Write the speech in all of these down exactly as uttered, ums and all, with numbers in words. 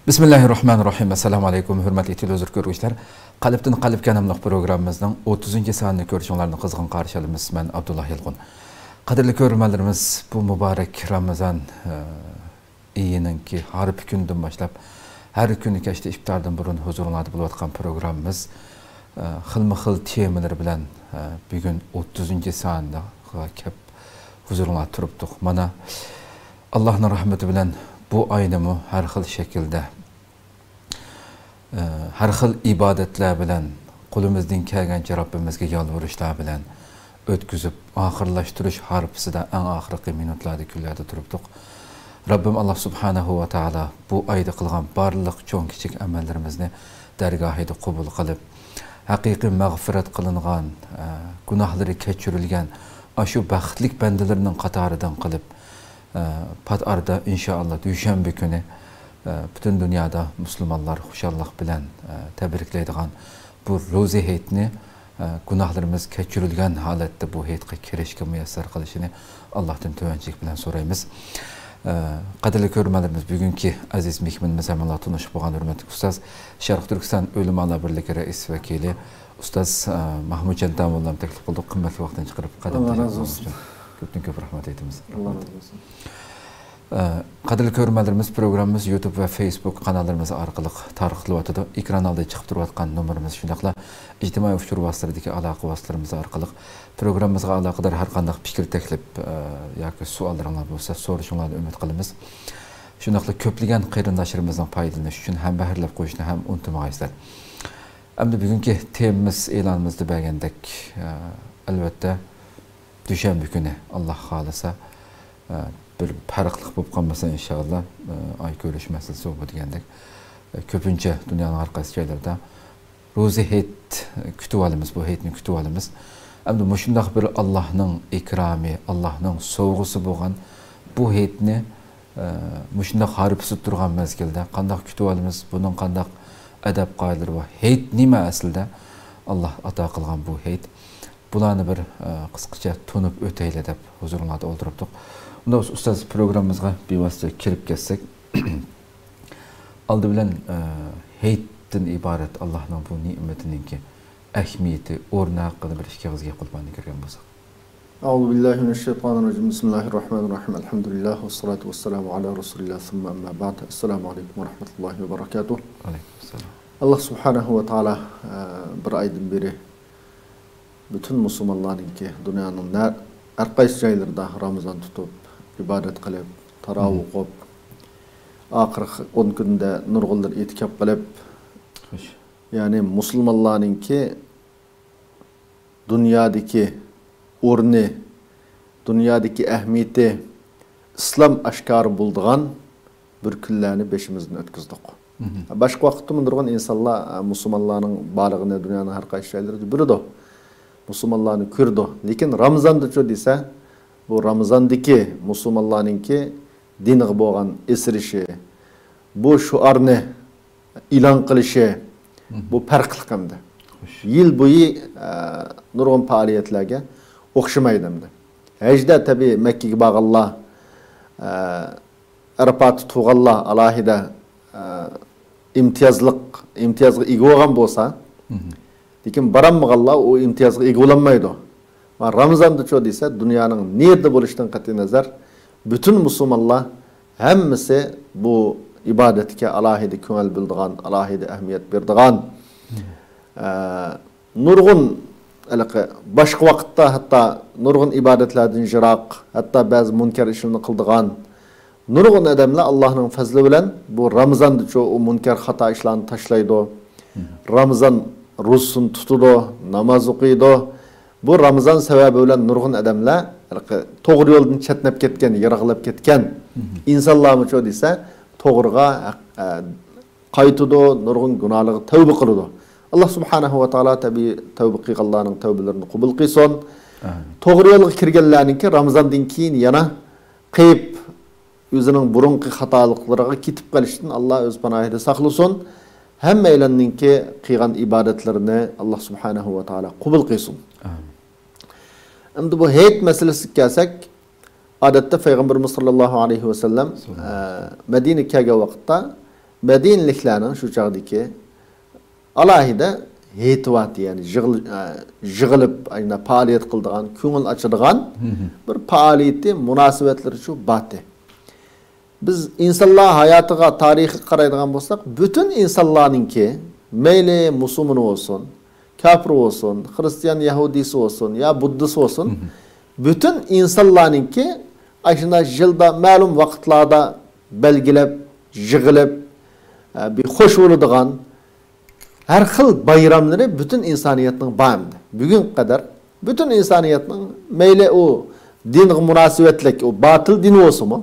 بىسمىللاھىررەھمانىررەھىم. ئەسسالامۇ ئەلەيكۇم، ھۆرمەتلىك تېلېۋىزور كۆرگۈچىلەر. قەلبتىن قەلبكە ناملىق پروگراممىمىزنىڭ ئوتتۇزىنچى سانىنى كۆرۈشۈڭلارنى قىزغىن قارشى ئالىمىز. مەن ئابدۇللا يالقۇن. قەدىرلىك كۆرۈرمەنلىرىمىز، بۇ مۇبارەك رامىزان، ئە، ئېيىنىڭكى ھارپا كۈنىدىن باشلاپ، ھەر كۈنى كەچتە ئىپتاردىن بۇرۇن ھۇزۇرۇڭلاردا بولۇۋاتقان پروگراممىمىز، ئە، خىلمۇ خىل تېمىلىرى بىلەن، ئە، بۈگۈن ئوتتۇزىنچى سانىغا كەپ ھۇزۇرۇڭلاردا تۇرۇپتۇق. مانا، ئاللاھنىڭ رەھمىتى بىلەن بۇ ئاينىمۇ ھەر خىل شەكىلدە، ئە، ھەر خىل ئىبادەتلەر بىلەن، قولىمىزدىن كەلگەنچە رەببىمىزگە يالۋۇرۇشلار بىلەن ئۆتكۈزۈپ، ئاخىرلاشتۇرۇش ھارپىسىدا ئەڭ ئاخىرقى مىنۇتلاردا، كۈنلەردە تۇرۇپتۇق. رەببىم ئاللا سۇبھانەھۇ ۋە تائالا بۇ ئايدا قىلغان بارلىق چوڭ كىچىك ئەمەللىرىمىزنى دەرگاھىدا قوبۇل قىلىپ، ھەقىقىي مەغپىرەت قىلىنغان، ئە، گۇناھلىرى كەچۈرۈلگەن ئاشۇ بەختلىك بەندىلىرىنىڭ قاتارىدىن قىلىپ، ئە، پات ئارىدا ئىنشائاللا دۈشەنبە كۈنى، ئە، پۈتۈن دۇنيادا مۇسۇلمانلار خۇشاللىق بىلەن، ئە، تەبرىكلەيدىغان بۇ روزى ھېيتنى، ئە، گۇناھلىرىمىز كەچۈرۈلگەن ھالەتتە بۇ ھېيتقا كىرىشكە مۇيەسسەر قىلىشىنى ئاللاھتىن تۆۋەنچىلىك بىلەن سورايمىز. ئە، قەدىرلىك كۆرۈرمەنلىرىمىز، بۈگۈنكى ئەزىز مېھمىنىمىز ھەممىڭلار تونۇشۇپ بولغان ھۆرمەتلىك ئۇستاز، شەرقىي تۈركىستان ئۆلىمالار بىرلىكى رەئىس ۋەكىلى، ئۇستاز، ئە، مەھمۇتجان داموللانى تەكلىپ قىلدۇق. قىممەتلىك ۋاقتىنى چىقىرىپ، قەدەمدە ئاللا رازى بولغىنىڭىز ئۈچۈن كۆپتىن كۆپ رەھمەت ئېيتىمىز. ئاللا رازى بولسۇن. ئە، قەدىرلىك كۆرۈرمەنلىرىمىز، پروگراممىمىز يۇتۇب ۋە فېيسبۇك قاناللىرىمىز ئارقىلىق تارقىتىلىۋاتىدۇ. ئېكران ئالدىدا چىقىپ تۇرۇۋاتقان نومۇرىمىز، شۇنداقلا ئىجتىمائىي ئۇچۇر ۋاسىتىلىرىدىكى ئالاقە ۋاسىتىلىرىمىز ئارقىلىق پروگراممىمىزغا ئالاقىدار ھەر قانداق پىكىر، تەكلىپ، ئە، ياكى سوئاللىرىڭلار بولسا، سورىشىڭلارنى ئۈمىد قىلىمىز. شۇنداقلا كۆپلىگەن قېرىنداشلىرىمىزنىڭ پايدىلىنىشى ئۈچۈن ھەمبەھىرلەپ قويۇشنى ھەم ئۇنتۇمىغايسىلەر. ئەمدى بۈگۈنكى تېمىمىز ئېلانىمىزدا بەرگەندەك، ئە، ئەلۋەتتە، دۈشەنبە كۈنى، ئاللا خالىسا، ئە، بىر پەرقلىق بولۇپ قالمىسا، ئىنشائاللا، ئە، ئاي كۆرۈش مەسىلىسى بۇ دېگەندەك، ئە، كۆپىنچە دۇنيانىڭ ھەر قايسى جايلىرىدا روزى ھېيت كۈتۈۋالىمىز، بۇ ھېيتنى كۈتۈۋالىمىز. ئەمدى مۇشۇنداق بىر ئاللاھنىڭ ئىكرامى، ئاللاھنىڭ سوۋغىسى بولغان بۇ ھېيتنى، ئە، مۇشۇنداق ھارپىسىدا تۇرغان مەزگىلدە قانداق كۈتۈۋالىمىز؟ بۇنىڭ قانداق ئەدەپ-قائىدىلىرى بار؟ ھېيت نېمە ئەسلىدە؟ ئاللاھ ئاتا قىلغان بۇ ھېيت. بۇلارنى بىر، ئە، قىسقىچە تونۇپ ئۆتەيلى دەپ ھۇزۇرۇڭلاردا ئولتۇرۇپتۇق. ئۇنداق بولسا، ئۇستاز، پروگراممىمىزغا بىۋاسىتە كىرىپ كەتسەك، ئالدى بىلەن، ئە، ھېيتتىن ئىبارەت ئاللاھنىڭ بۇ نېمىتىنىڭكى ئەھمىيىتى، ئورنى ھەققىدە بىر ئىككى ئېغىز گەپ قىلىپ ئاندىن كىرگەن بولساق. أعوذ بالله من الشيطان الرجيم. بسم الله الرحمن الرحيم. الحمد لله والصلاة والسلام على رسول الله ثم أما بعد. السلام عليكم ورحمة الله وبركاته. ۋەئەلەيكۇم ئەسسالام. ئاللاھ سۇبھانەھۇ ۋە تائالا، ئە، بىر ئايدىن بېرى پۈتۈن مۇسۇلمانلارنىڭكى دۇنيانىڭ نە-، ھەر قايسى جايلىرىدا رامىزان تۇتۇپ، ئىبادەت قىلىپ، تاراۋىھ ئوقۇپ، ئاخىرقى ئون كۈندە نۇرغۇنلىرى ئېتىكاپ قىلىپ، خوش. يەنى مۇسۇلمانلارنىڭكى دۇنيادىكى ئورنى، دۇنيادىكى ئەھمىيىتى، ئىسلام ئاشكارا بولىدىغان بىر كۈنلەرنى بېشىمىزدىن ئۆتكۈزدۇق. مھم. باشقا ۋاقىتتىمۇ نۇرغۇن ئىنسانلار، ئە، مۇسۇلمانلارنىڭ بارلىقىنى دۇنيانىڭ ھەر قايسى جايلىرىدا بىلىدۇ. مۇسۇلمانلارنى كۆرىدۇ. لېكىن رامىزاندىچۇ دېسە، بۇ رامىزاندىكى مۇسۇلمانلارنىڭكى دىنىغا بولغان ئېسىلىشى، بۇ شوئارنى ئېلان قىلىشى، مھم. بۇ پەرقلىق ئەمدى. خوش. يىل بويى، ئە، نۇرغۇن پائالىيەتلەرگە ئوخشىمايدۇ ئەمدى. ھەجدە تەبىئىي مەككىگە بارغانلار، ئە، ئەرپاتتا تۇرغانلار ئالاھىدە، ئە، ئىمتىيازلىق، ئىمتىيازغا ئىگە بولغان بولسا، مھم. لېكىن بارالمىغانلار ئۇ ئىمتىيازغا ئىگە بولالمايدۇ. ۋە رامىزاندىچۇ دېسە، دۇنيانىڭ نېرىدە بولۇشىدىن قەتئىينەزەر، پۈتۈن مۇسۇلمانلار ھەممىسى بۇ ئىبادەتكە ئالاھىدە كۆڭۈل بۆلىدىغان، ئالاھىدە ئەھمىيەت بېرىدىغان، مھم. ئە، نۇرغۇن ھېلىقى باشقا ۋاقىتتا ھەتتا نۇرغۇن ئىبادەتلەردىن يىراق، ھەتتا بەزى مۇنكەر ئىشلارنى قىلىدىغان نۇرغۇن ئادەملەر ئاللاھنىڭ پەزلى بىلەن بۇ رامىزاندىچۇ ئۇ مۇنكەر خاتا ئىشلارنى تاشلايدۇ. مھم. رامىزان روزىسىنى تۇتىدۇ، ناماز ئوقۇيدۇ. بۇ رامىزان سەۋەبى بىلەن نۇرغۇن ئادەملەر ھېلىقى توغرا يولدىن چەتنەپ كەتكەن، يىراقلاپ كەتكەن مھم. ئىنسانلارمۇچۇ دېسە، توغرىغا، ئە، قايتىدۇ، نۇرغۇن گۇناھلىرىغا تەۋبە قىلىدۇ. ئاللاھ سۇبھانەھۇ ۋە تائالا تەبىئىي تەۋبە قىلغانلارنىڭ تەۋبىلىرىنى قوبۇل قىلسۇن. ئامىن. توغرا يولغا كىرگەنلەرنىڭكى رامىزاندىن كېيىن يەنە قېيىپ، ئۆزىنىڭ بۇرۇنقى خاتالىقلىرىغا كېتىپ قېلىشتىن ئاللاھ ئۆز پاناھىدا ساقلىسۇن. ھەممەيلەننىڭكى قىلغان ئىبادەتلىرىنى ئاللاھ سۇبھانەھۇ ۋە تائالا قوبۇل قىلسۇن. ئامىن. ئەمدى بۇ ھېيت مەسىلىسىگە كەلسەك، ئادەتتە پەيغەمبىرىمىز ساللاللاھۇ ئەلەيھى ۋەسەللەم، ساللاللاھۇ ئەلەيھى ۋەسەللەم. ئە، مەدىنىگە كەلگەن ۋاقىتتا مەدىنىلىكلەرنىڭ شۇ چاغدىكى ئالاھىدە ھېيتى بارتى، يەنى يىغىل-، ئە، يىغىلىپ، ئاينا پائالىيەت قىلىدىغان، كۆڭۈل ئاچىدىغان بىر پائالىيىتى، مۇناسىۋەتلىرى شۇ بارتى. بىز ئىنسانلار ھاياتىغا، تارىخىغا قارايدىغان بولساق، پۈتۈن ئىنسانلارنىڭكى، مەيلى مۇسۇلمان بولسۇن، كاپىر بولسۇن، خىرىستىيان، يەھۇدىيسى بولسۇن يا بۇددىست بولسۇن، پۈتۈن ئىنسانلارنىڭكى ئاشۇنداق يىلدا مەلۇم ۋاقىتلاردا بەلگىلەپ، يىغىلىپ، ئە، بىر خوش بولىدىغان ھەر خىل بايراملىرى پۈتۈن ئىنسانىيەتنىڭ بار ئەمدى. بۈگۈنگە قەدەر پۈتۈن ئىنسانىيەتنىڭ، مەيلى ئۇ دىنغا مۇناسىۋەتلىك، ئۇ باتىل دىن بولسىمۇ،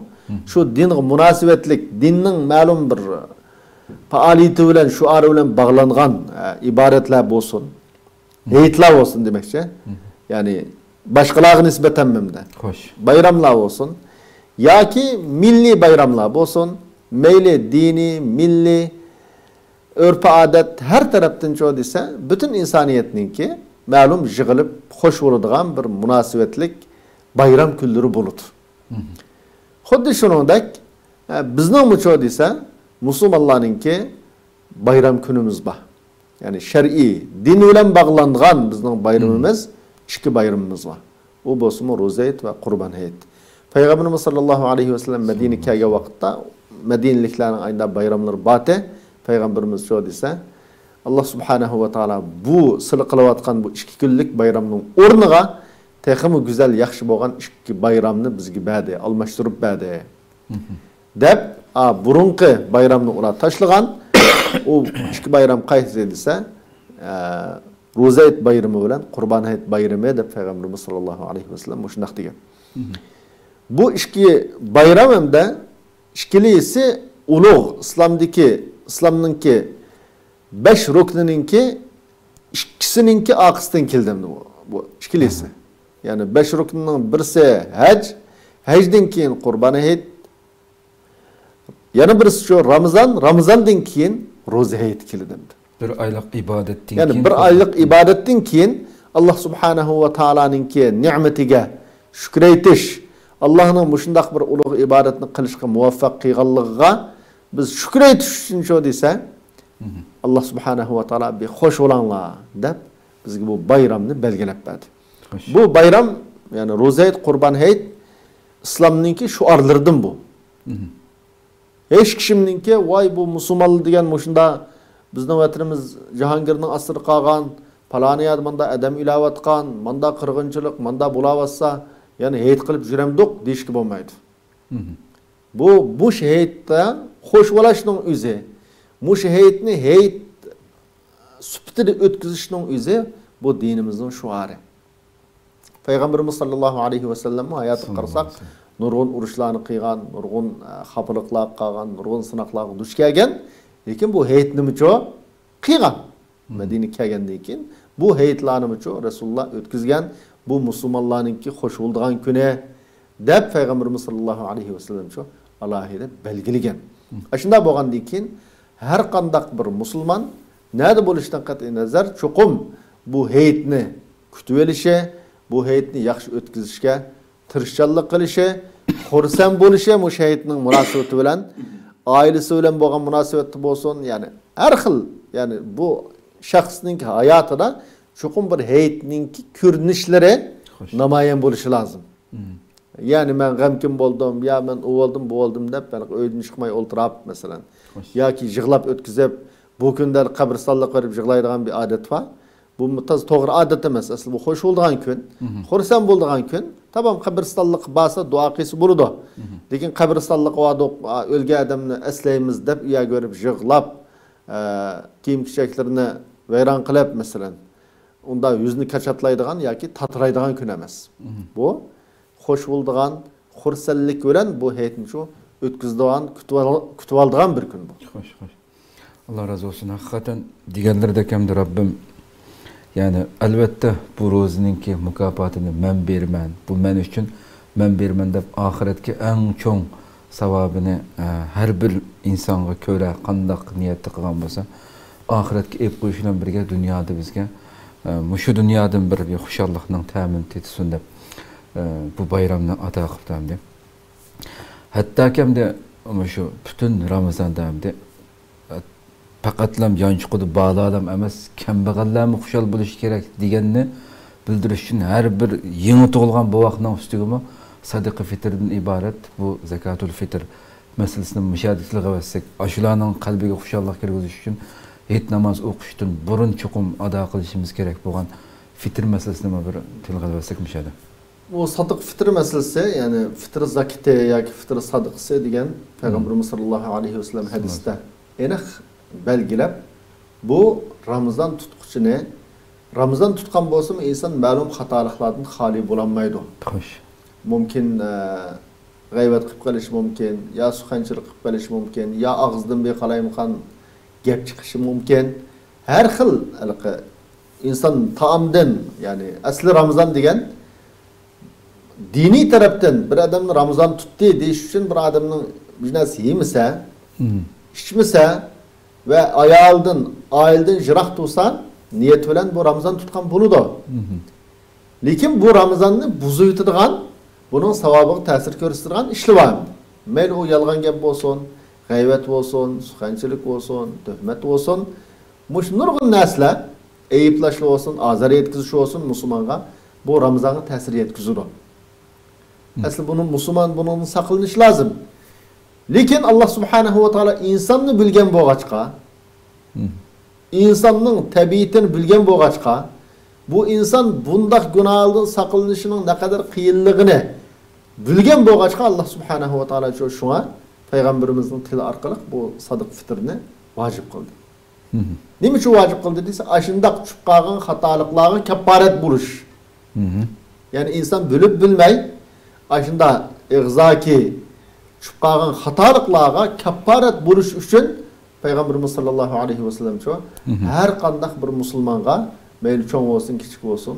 شۇ دىنغا مۇناسىۋەتلىك، دىننىڭ مەلۇم بىر پائالىيىتى بىلەن، شوئارى بىلەن باغلانغان، ئە، ئىبادەتلەر بولسۇن، ھېيتلار بولسۇن دېمەكچى. يەنى باشقىلارغا نىسبەتەن مەمدە. خوش. بايراملار بولسۇن ياكى مىللىي بايراملار بولسۇن، مەيلى دىنىي، مىللىي، ئۆرپ-ئادەت ھەر تەرەپتىن چۇ دېسە، پۈتۈن ئىنسانىيەتنىڭكى مەلۇم يىغىلىپ خوش بولىدىغان بىر مۇناسىۋەتلىك بايرام كۈنلىرى بولىدۇ. خۇددى شۇنىڭدەك، ئە، بىزنىڭمۇ چۇ دېسە، مۇسۇلمانلارنىڭكى بايرام كۈنىمىز بار. يەنى شەرئىي، دىن بىلەن باغلانغان بىزنىڭ بايرىمىمىز، ئىككى بايرىمىمىز بار. ئۇ بولسىمۇ روزا ھېيت ۋە قۇربان ھېيت. پەيغەمبىرىمىز ساللاللاھۇ ئەلەيھى ۋەسەللەم مەدىنىگە كەلگەن ۋاقىتتا مەدىنىلىكلەرنىڭ ئايدا بايراملىرى بارتى. پەيغەمبىرىمىز شۇ دېسە، ئاللا سۇبھانەھۇ ۋە تائالا بۇ سىلى قىلىۋاتقان بۇ ئىككى كۈنلۈك بايرامنىڭ ئورنىغا تېخىمۇ گۈزەل، ياخشى بولغان ئىككى بايرامنى بىزگە بەردى، ئالماشتۇرۇپ بەردى. دەپ، ئا، بۇرۇنقى بايرامنى ئۇلار تاشلىغان. ئۇ ئىككى بايرام قايسى دېسە، ئە، روزا ھېيت بايرىمى بىلەن قۇربان ھېيت بايرىمى دەپ پەيغەمبىرىمىز ساللاللاھۇ ئەلەيھى ۋەسەللەم مۇشۇنداق دېگەن. بۇ ئىككى بايرام ھەمدە ئىككىلىسى ئۇلۇغ، ئىسلامدىكى، ئىسلامنىڭكى بەش رۇكنىنىڭكى ئىككىسىنىڭكى ئارقىسىدىن كېلىدۇ بۇ، بۇ ئىككىلىسى. يەنى بەش رۇكنىنىڭ بىرسى ھەج، ھەجدىن كېيىن قۇربان ھېيت، يەنە بىرسى شۇ رامىزان، رامىزاندىن كېيىن روزا ھېيت كېلىدۇ ئەمدى. بىر ئايلىق ئىبادەتتىن يەنى كېيىن بىر قۇربان. ئايلىق ئىبادەتتىن كېيىن ئاللا سۇبھانەھۇ ۋە تائالانىڭكى نېمىتىگە شۈكرى ئېيتىش، ئاللانىڭ مۇشۇنداق بىر ئۇلۇغ ئىبادەتنى قىلىشقا مۇۋەپپەق قىلغانلىقىغا بىز شۈكرى ئېيتىش ئۈچۈن شۇ دېسە، ئاللا سۇبھانەھۇ ۋە تائالا بىر خوش بولۇڭلار دەپ بىزگە بۇ بايرامنى بەلگىلەپ بەردى. خوش. بۇ بايرام، يەنى روزا ھېيت، قۇربان ھېيت ئىسلامنىڭكى شوئارلىرىدىن بۇ. ھېچ كىشىمنىڭكى، ۋاي، بۇ مۇسۇلمانلار دېگەن مۇشۇندا بىزنىڭ ۋەتىنىمىز جاھانگىرنىڭ ئاستىدا قالغان، پالانى يەردە ماندا ئادەم ئۆلۈۋاتقان، ماندا قىرغىنچىلىق، ماندا بولاۋاتسا، يەنى ھېيت قىلىپ يۈرەمدۇق دېيىشكە بولمايدۇ. بۇ، بۇ ھېيتتا خوش بولۇشنىڭ ئۆزى، مۇشۇ ھېيتنى ھېيت سۈپىتىدە ئۆتكۈزۈشنىڭ ئۆزى بۇ دىنىمىزنىڭ شوئارى. پەيغەمبىرىمىز ساللاللاھۇ ئەلەيھى ۋەسەللەممۇ ھاياتىغا قارىساق، نۇرغۇن ئۇرۇشلارنى قىلغان، نۇرغۇن، ئە، خاپىلىقلارغا قالغان، نۇرغۇن سىناقلارغا دۇچ كەلگەن، لېكىن بۇ ھېيتنىمۇچۇ قىلغان. مەدىنىگە كەلگەندىن كېيىن بۇ ھېيتلارنىمۇچۇ رەسۇلۇللا ئۆتكۈزگەن، بۇ مۇسۇلمانلارنىڭكى خوش بولىدىغان كۈنى دەپ پەيغەمبىرىمىز ساللاللاھۇ ئەلەيھى ۋەسەللەمچۇ ئالاھىدە بەلگىلىگەن. ئاشۇنداق بولغاندىن كېيىن ھەر قانداق بىر مۇسۇلمان نەدە بولۇشىدىن قەتئىي نەزەر، چوقۇم بۇ ھېيتنى كۈتۈۋېلىشى، بۇ ھېيتنى ياخشى ئۆتكۈزۈشكە تىرىشچانلىق قىلىشى، خۇرسەن بولۇشى مۇشۇ ھېيتنىڭ مۇناسىۋىتى بىلەن، ئائىلىسى بىلەن بولغان مۇناسىۋەتتە بولسۇن، يەنى ھەر خىل، يەنى بۇ شەخسنىڭ ھاياتىدا چوقۇم بىر ھېيتنىڭكى كۆرۈنۈشلىرى نامايان بولۇشى لازىم. يەنى مەن غەمكىن بولدۇم، يا مەن ئۇ بولدۇم، بۇ بولدۇم دەپ، يەنى ئۆيدىن چىقماي ئولتۇراپ، مەسىلەن، ياكى يىغلاپ ئۆتكۈزۈپ، بۇ كۈندە قەبرىستانلىققا بېرىپ يىغلايدىغان بىر ئادەت بار. بۇ تازا توغرا ئادەت ئەمەس. ئەسلى بۇ خوش بولىدىغان كۈن، خۇرسەن بولىدىغان كۈن. تامام قەبرىستانلىققا بارسا دۇئا قىلسا بولىدۇ. لېكىن قەبرىستانلىققا باردۇق، ئا، ئۆلگەن ئادەمنى ئەسلەيمىز دەپ ئۆيگە بېرىپ يىغلاپ، ئە، كىيىم-كېچەكلىرىنى ۋەيران قىلىپ، مەسىلەن، ئۇندا يۈزنى كاچاتلايدىغان ياكى تاتىرايدىغان كۈن ئەمەس. بۇ خوش بولىدىغان، خۇرسەنلىك بىلەن بۇ ھېيتنى شۇ ئۆتكۈزىدىغان، كۈتۈۋال-، كۈتۈۋالىدىغان بىر كۈن بۇ. خوش، خوش. ئاللا رازى بولسۇن. ھەقىقەتەن دېگەنلىرىدەك ئەمدى رەببىم، يەنى ئەلۋەتتە بۇ روزىنىڭكى مۇكاپاتىنى مەن بېرىمەن، بۇ مەن ئۈچۈن مەن بېرىمەن دەپ ئاخىرەتكە ئەڭ چوڭ ساۋابىنى، ئە، ھەر بىر ئىنسانغا كۆرە قانداق نىيەتتە قىلغان بولسا، ئاخىرەتكە ئېلىپ قويۇش بىلەن بىرگە دۇنيادا بىزگە، ئە، مۇشۇ دۇنيادىن بىر، بىر خۇشاللىقنىڭ تەمىنى تېتىسۇن دەپ، ئە، بۇ بايرامنى ئاتا قىپتۇ ئەمدى. ھەتتاكى ئەمدى مۇشۇ پۈتۈن رامىزاندا ئەمدى پەقەتلەم يانچۇقىدا بارلارلام ئەمەس، كەمبەغەللەرمۇ خۇشال بولۇشى كېرەك دېگەننى بىلدۈرۈش ئۈچۈن ھەر بىر يېڭى تۇغۇلغان بوۋاقنىڭ ئۈستىگىمۇ سەدىقە فىتىردىن ئىبارەت بۇ زاكاتۇل فىتىر مەسىلىسىنى مۇشۇ يەردە تىلغا ئەۋەتسەك، ئاشۇلارنىڭ قەلبىگە خۇشاللىق كىرگۈزۈش ئۈچۈن ھېيت ناماز ئوقۇشتىن بۇرۇن چوقۇم ئادا قىلىشىمىز كېرەك بولغان فىتىر مەسىلىسىنىمۇ بىر تىلغا ئەۋەتسەك مۇشۇ يەردە. بۇ سادىقە فىتىر مەسىلىسى، يەنى فىتىر زاكىتى ياكى فىتىر سادىقىسى دېگەن پەيغەمبىرىمىز ساللاللاھۇ ئەلەيھى ۋەسەللەم ھەدىستە ئېنىق بەلگىلەپ، بۇ رامىزان تۇتقۇچىنى، رامىزان تۇتقان بولسىمۇ ئىنسان مەلۇم خاتالىقلاردىن خالىي بولالمايدۇ. خوش. مۇمكىن، ئە، غەيۋەت قىلىپ قېلىشى مۇمكىن، يا سۇخەنچىلىك قىلىپ قېلىشى مۇمكىن، يا ئاغزىدىن بىر قالايمىقان گەپ چىقىشى مۇمكىن. ھەر خىل ھېلىقى ئىنسان تائامدىن، يەنى ئەسلى رامىزان دېگەن دىنىي تەرەپتىن بىر ئادەمنى رامىزان تۇتتى دېيىش ئۈچۈن بىر ئادەمنىڭ بىر نەرسە يېمىسە، مم. ئىچمىسە ۋە ئايالىدىن، ئائىلىدىن يىراق تۇرسا، نىيەت بىلەن بۇ رامىزان تۇتقان بولىدۇ. مم. لېكىن بۇ رامىزاننى بۇزۇۋېتىدىغان، بۇنىڭ ساۋابىغا تەسىر كۆرسىتىدىغان ئىشلار بار. مەيلى ئۇ يالغان گەپ بولسۇن، غەيۋەت بولسۇن، سۇخەنچىلىك بولسۇن، تۆھمەت بولسۇن، مۇشۇ نۇرغۇن نەرسىلەر، ئەيىبلەشلەر بولسۇن، ئازار يەتكۈزۈش بولسۇن مۇسۇلمانغا، بۇ رامىزانغا تەسىر يەتكۈزىدۇ. مم. ئەسلى بۇنى مۇسۇلمان بۇنىڭدىن ساقلىنىش لازىم. لېكىن ئاللا سۇبھانەھۇ ۋە تائالا ئىنساننى بىلگەن بولغاچقا، مم. ئىنساننىڭ تەبىئىتىنى بىلگەن بولغاچقا، بۇ ئىنسان بۇنداق گۇناھلاردىن ساقلىنىشىنىڭ نەقەدەر قىيىنلىقىنى بىلگەن بولغاچقا، ئاللا سۇبھانەھۇ ۋە تائالا شۇ-، شۇڭا پەيغەمبىرىمىزنىڭ تىلى ئارقىلىق بۇ سادىقە فىتىرنى ۋاجىپ قىلدى. مم. نېمە ئۈچۈن ۋاجىپ قىلدى دېسە، ئاشۇنداق چۈشۈپ قالغان خاتالىقلارغا كاپپارەت بولۇش. مم. يەنى ئىنسان بىلىپ بىلمەي ئاشۇنداق ئېغزاكى چۈشۈپ قالغان خاتالىقلارغا كاپپارەت بولۇش ئۈچۈن پەيغەمبىرىمىز ساللاللاھۇ ئەلەيھى ۋەسەللەمچۇ، مم. ھەر قانداق بىر مۇسۇلمانغا، مەيلى چوڭ بولسۇن، كىچىك بولسۇن،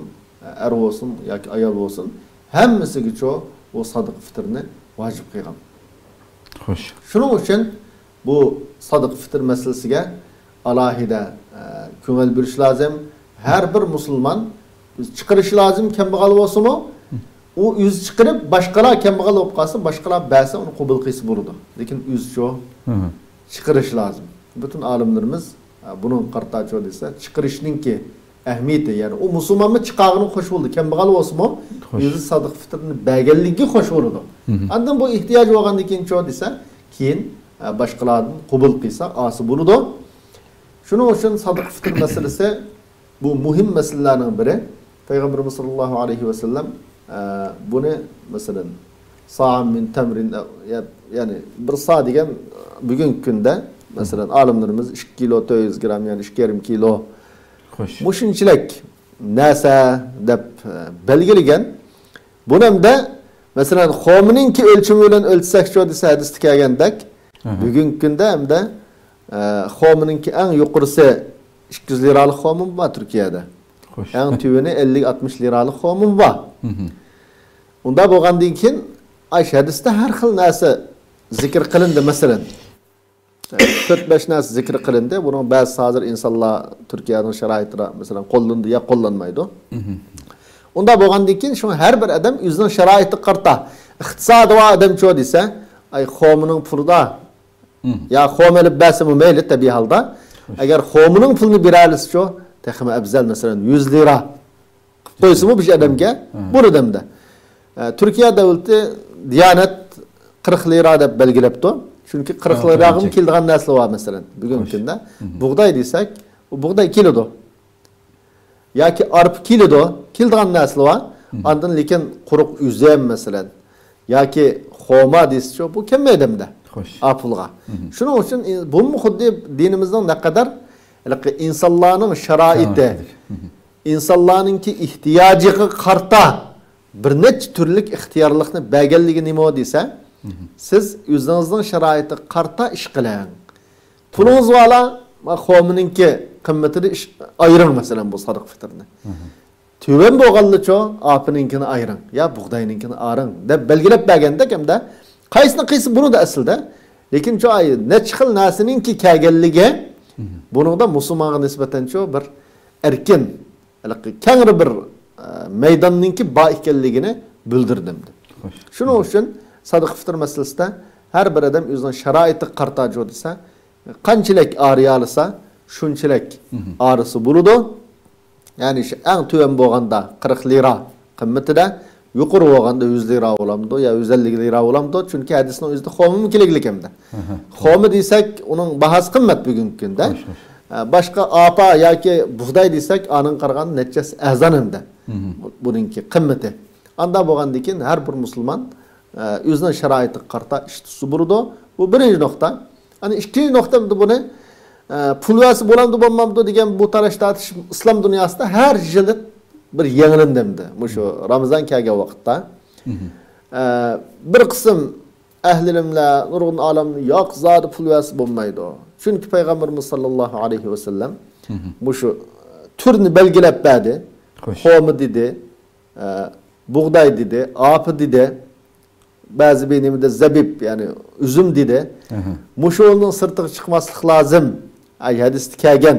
ئەر بولسۇن ياكى ئايال بولسۇن، ھەممىسىگىچۇ ئۇ سادىقە فىتىرنى ۋاجىپ قىلغان. خوش. شۇنىڭ ئۈچۈن بۇ سادىقە فىتىر مەسىلىسىگە ئالاھىدە، ئە، كۆڭۈل بۆلۈش لازىم. ھەر بىر مۇسۇلمان ئۆزى چىقىرىشى لازىم، كەمبەغەل بولسىمۇ. ئۇ ئۆزى چىقىرىپ، باشقىلار كەمبەغەل بولۇپ قالسا، باشقىلار بەرسە، ئۇنى قوبۇل قىلسا بولىدۇ. لېكىن ئۆزىچۇ مم. چىقىرىشى لازىم. پۈتۈن ئالىملىرىمىز، ئە، بۇنىڭغا قارىتاچۇ دېسە، چىقىرىشنىڭكى ئەھمىيىتى، يەنى ئۇ مۇسۇلمانمۇ چىقارغىنىغا خوش بولىدۇ، كەمبەغەل بولسىمۇ، خوش. ئۆزى سادىقە فىتىرنى بەرگەنلىكىگە خوش بولىدۇ. مم. ئاندىن بۇ ئېھتىياجى بولغاندىن كېيىنچۇ دېسە، كېيىن، ئە، باشقىلاردىن قوبۇل قىلسا، ئاسىي بولىدۇ. شۇنىڭ ئۈچۈن سادىقە فىتىر مەسىلىسى بۇ مۇھىم مەسىلىلەرنىڭ بىرى. پەيغەمبىرىمىز ساللاللاھۇ ئەلەيھى ۋەسەللەم، ئە، بۇنى، مەسىلەن، سائام مىن تەمرىن، ئە، يە-، يەنى بىر سا دېگەن، بۈگۈنكى كۈندە، مەسىلەن، ئالىملىرىمىز ئىككى كىلو تۆت يۈز گرام، يەنى ئىككى يېرىم كىلو، خوش. مۇشۇنچىلىك نەرسە دەپ، ئە، بەلگىلىگەن. بۇنى ھەمدە، مەسىلەن، خورمىنىڭكى ئۆلچىمى بىلەن ئۆلچىسەكچۇ دېسە، ھەدىستە كەلگەندەك، ئەھە. بۈگۈنكى كۈندە ھەمدە، ئە، خورمىنىڭكى ئەڭ يۇقىرىسى ئىككى يۈز لىرالىق خورمىمۇ بار تۈركىيەدە. خوش. ئەڭ تۆۋىنى ئەللىك ئاتمىش لىرالىق خورمىمۇ بار. مم. ئۇنداق بولغاندىن كېيىن، ئاش ھەدىستە ھەر خىل نەرسە زىكىر قىلىندى، مەسىلەن. تۆت-بەش نەرسە زىكىر قىلىندى. بۇنىڭ بەزىسى ھازىر ئىنسانلار تۈركىيەنىڭ شارائىتىدا، مەسىلەن، قوللىنىدۇ يا قوللانمايدۇ. مم. ئۇنداق بولغاندىن كېيىن، شۇڭا ھەر بىر ئادەم ئۆزىنىڭ شارائىتىغا قارىتا، ئىقتىسادى بار ئادەمچۇ دېسە، ئاي، خورمىنىڭ پۇلىدا، مم. يا خورما ئېلىپ بەرسىمۇ مەيلى، تەبىئىي ھالدا. خوش. ئەگەر خورمىنىڭ پۇلىنى بېرەلىسىچۇ، تېخىمۇ ئەۋزەل، مەسىلەن، يۈز لىرا. قويسىمۇ بىر ئادەمگە، ھە. بۇ ئادەمدە. ئە، تۈركىيە دۆلىتى دىيانەت قىرىق لىرا دەپ بەلگىلەپتۇ. چۈنكى قىرىق ھە، لىراغىمۇ قىرىق. كېلىدىغان نەرسىلەر بار، مەسىلەن، بۈگۈنكى خوش. كۈندە. مم. بۇغداي دېسەك، بۇغداي كېلىدۇ. ياكى ئارپا كېلىدۇ، كېلىدىغان نەرسىلەر بار. مم. ئاندىن لېكىن قۇرۇق ئۈزۈم، مەسىلەن، ياكى خورما دېسىچۇ، بۇ كەلمەيدۇ ئەمدى. خوش. ئا پۇلغا. مم. شۇنىڭ ئۈچۈن ئى-، بۇمۇ خۇددى دىنىمىزنىڭ نەقەدەر ھېلىقى ئىنسانلارنىڭ شارائىتى، شارائىتى. مم. ئىنسانلارنىڭكى ئېھتىياجىغا قارىتا بىر نەچچە تۈرلۈك ئىختىيارلىقنى بەرگەنلىكى نېمە دېسە، مم. سىز ئۆزىڭىزنىڭ شارائىتىغا قارىتا ئىش قىلىڭ. پۇلىڭىز بارلا، ما، خورمىنىڭكى قىممىتىنى ئىش-، ئايرىڭ، مەسىلەن، بۇ سادىقە فىتىرنى. مم. تۆۋەن بولغانلىچۇ، ئارپىنىڭكىنى ئايرىڭ، يا بۇغداينىڭكىنى ئايرىڭ، دەپ بەلگىلەپ بەرگەندەك، ھەمدە قايسىنى قىلسا بولىدۇ ئەسلىدە. لېكىن شۇ ئاي نەچچە خىل نەرسىنىڭكى كەلگەنلىكى، مم. بۇنىڭدا مۇسۇلمانغا نىسبەتەن شۇ بىر ئەركىن، ھېلىقى كەڭرى بىر، ئە، مەيداننىڭكى بار ئىكەنلىكىنى بىلدۈردى. خوش. شۇنىڭ ئۈچۈن سادىقە فىتىر مەسىلىسىدە ھەر بىر ئادەم ئۆزىنىڭ شارائىتىغا قارىتا جۇ دېسە، قانچىلىك ئارىيالىسا، شۇنچىلىك ئارىسى بولىدۇ. يەنى شۇ ئەڭ تۆۋەن بولغاندا قىرىق لىرا قىممىتىدە، يۇقىرى بولغاندا يۈز لىرا بولامدۇ يا يۈز ئەللىك لىرا بولامدۇ؟ چۈنكى ھەدىسنىڭ ئۆزىدە خورمىمۇ كېلىگلىك ئەمدى. خورما دېسەك، ئۇنىڭ باھاسى قىممەت بۈگۈنكى كۈندە. ئە، باشقا ئاپا ياكى بۇغداي دېسەك، ئانىڭغا قارىغاندا نەچچە ھەسسە ئەرزان ئەمدى. بۇ-، بۇنىڭكى قىممىتى. ئاندا بولغاندىن كېيىن ھەر بىر مۇسۇلمان، ئە، ئۆزىنىڭ شارائىتىغا قارىتا ئىش تۇتسا بولىدۇ. بۇ بىرىنچى نۇقتا. ئەنە ئىككىنچى نۇقتىمدا بۇنى، ئە، پۇل بەرسە بولامدۇ، بولمامدۇ دېگەن بۇ تالاش تارتىش ئىسلام دۇنياسىدا ھەر يىلى بىر يېڭىلىندى ئەمدى. مۇشۇ رامىزان كەلگەن ۋاقىتتا. ئە، بىر قىسىم ئەھلى ئىلىملەر، نۇرغۇن ئالىملار، ياق، زادى پۇل بەرسە بولمايدۇ. چۈنكى پەيغەمبىرىمىز ساللاللاھۇ ئەلەيھى ۋەسەللەم مۇشۇ تۈرنى بەلگىلەپ بەردى. خورما دېدى، ئە، بۇغداي دېدى، ئاپا دېدى. بەزى بىر نېمىدە زەبىب، يەنى ئۈزۈم دېدى. مۇشۇنىڭ سىرتىغا چىقماسلىق لازىم. ئەي، ھەدىستە كەلگەن.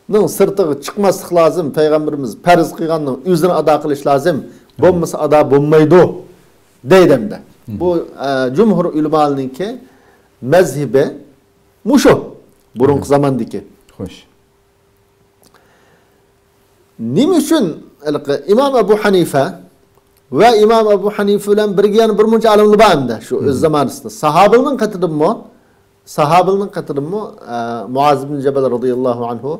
نىڭ سىرتىغا چىقماسلىق لازىم. پەيغەمبىرىمىز پەرز قىلغاننىڭ ئۆزىنى ئادا قىلىش لازىم. بولمىسا ئادا بولمايدۇ دەيدۇ ئەمدى. بۇ، ئە، جۇمھۇر ئۆلىمالىرىنىڭكى مەزھىپى مۇشۇ. بۇرۇنقى زاماندىكى. خوش. نېمە ئۈچۈن ھېلىقى ئىمام ئەبۇ ھەنىفە ۋە ئىمام ئەبۇ ھەنىفە بىلەن بىرگە يەنە بىر مۇنچە ئالىملار بار ئەمدى شۇ ئۆز زامانىسىدا. ساھابىلىنىڭ قېتىدىمۇ، ساھابىلىنىڭ قېتىدىمۇ، ئە، مۇئاز ئىبن جەبەل رازىياللاھۇ ئەنھۇ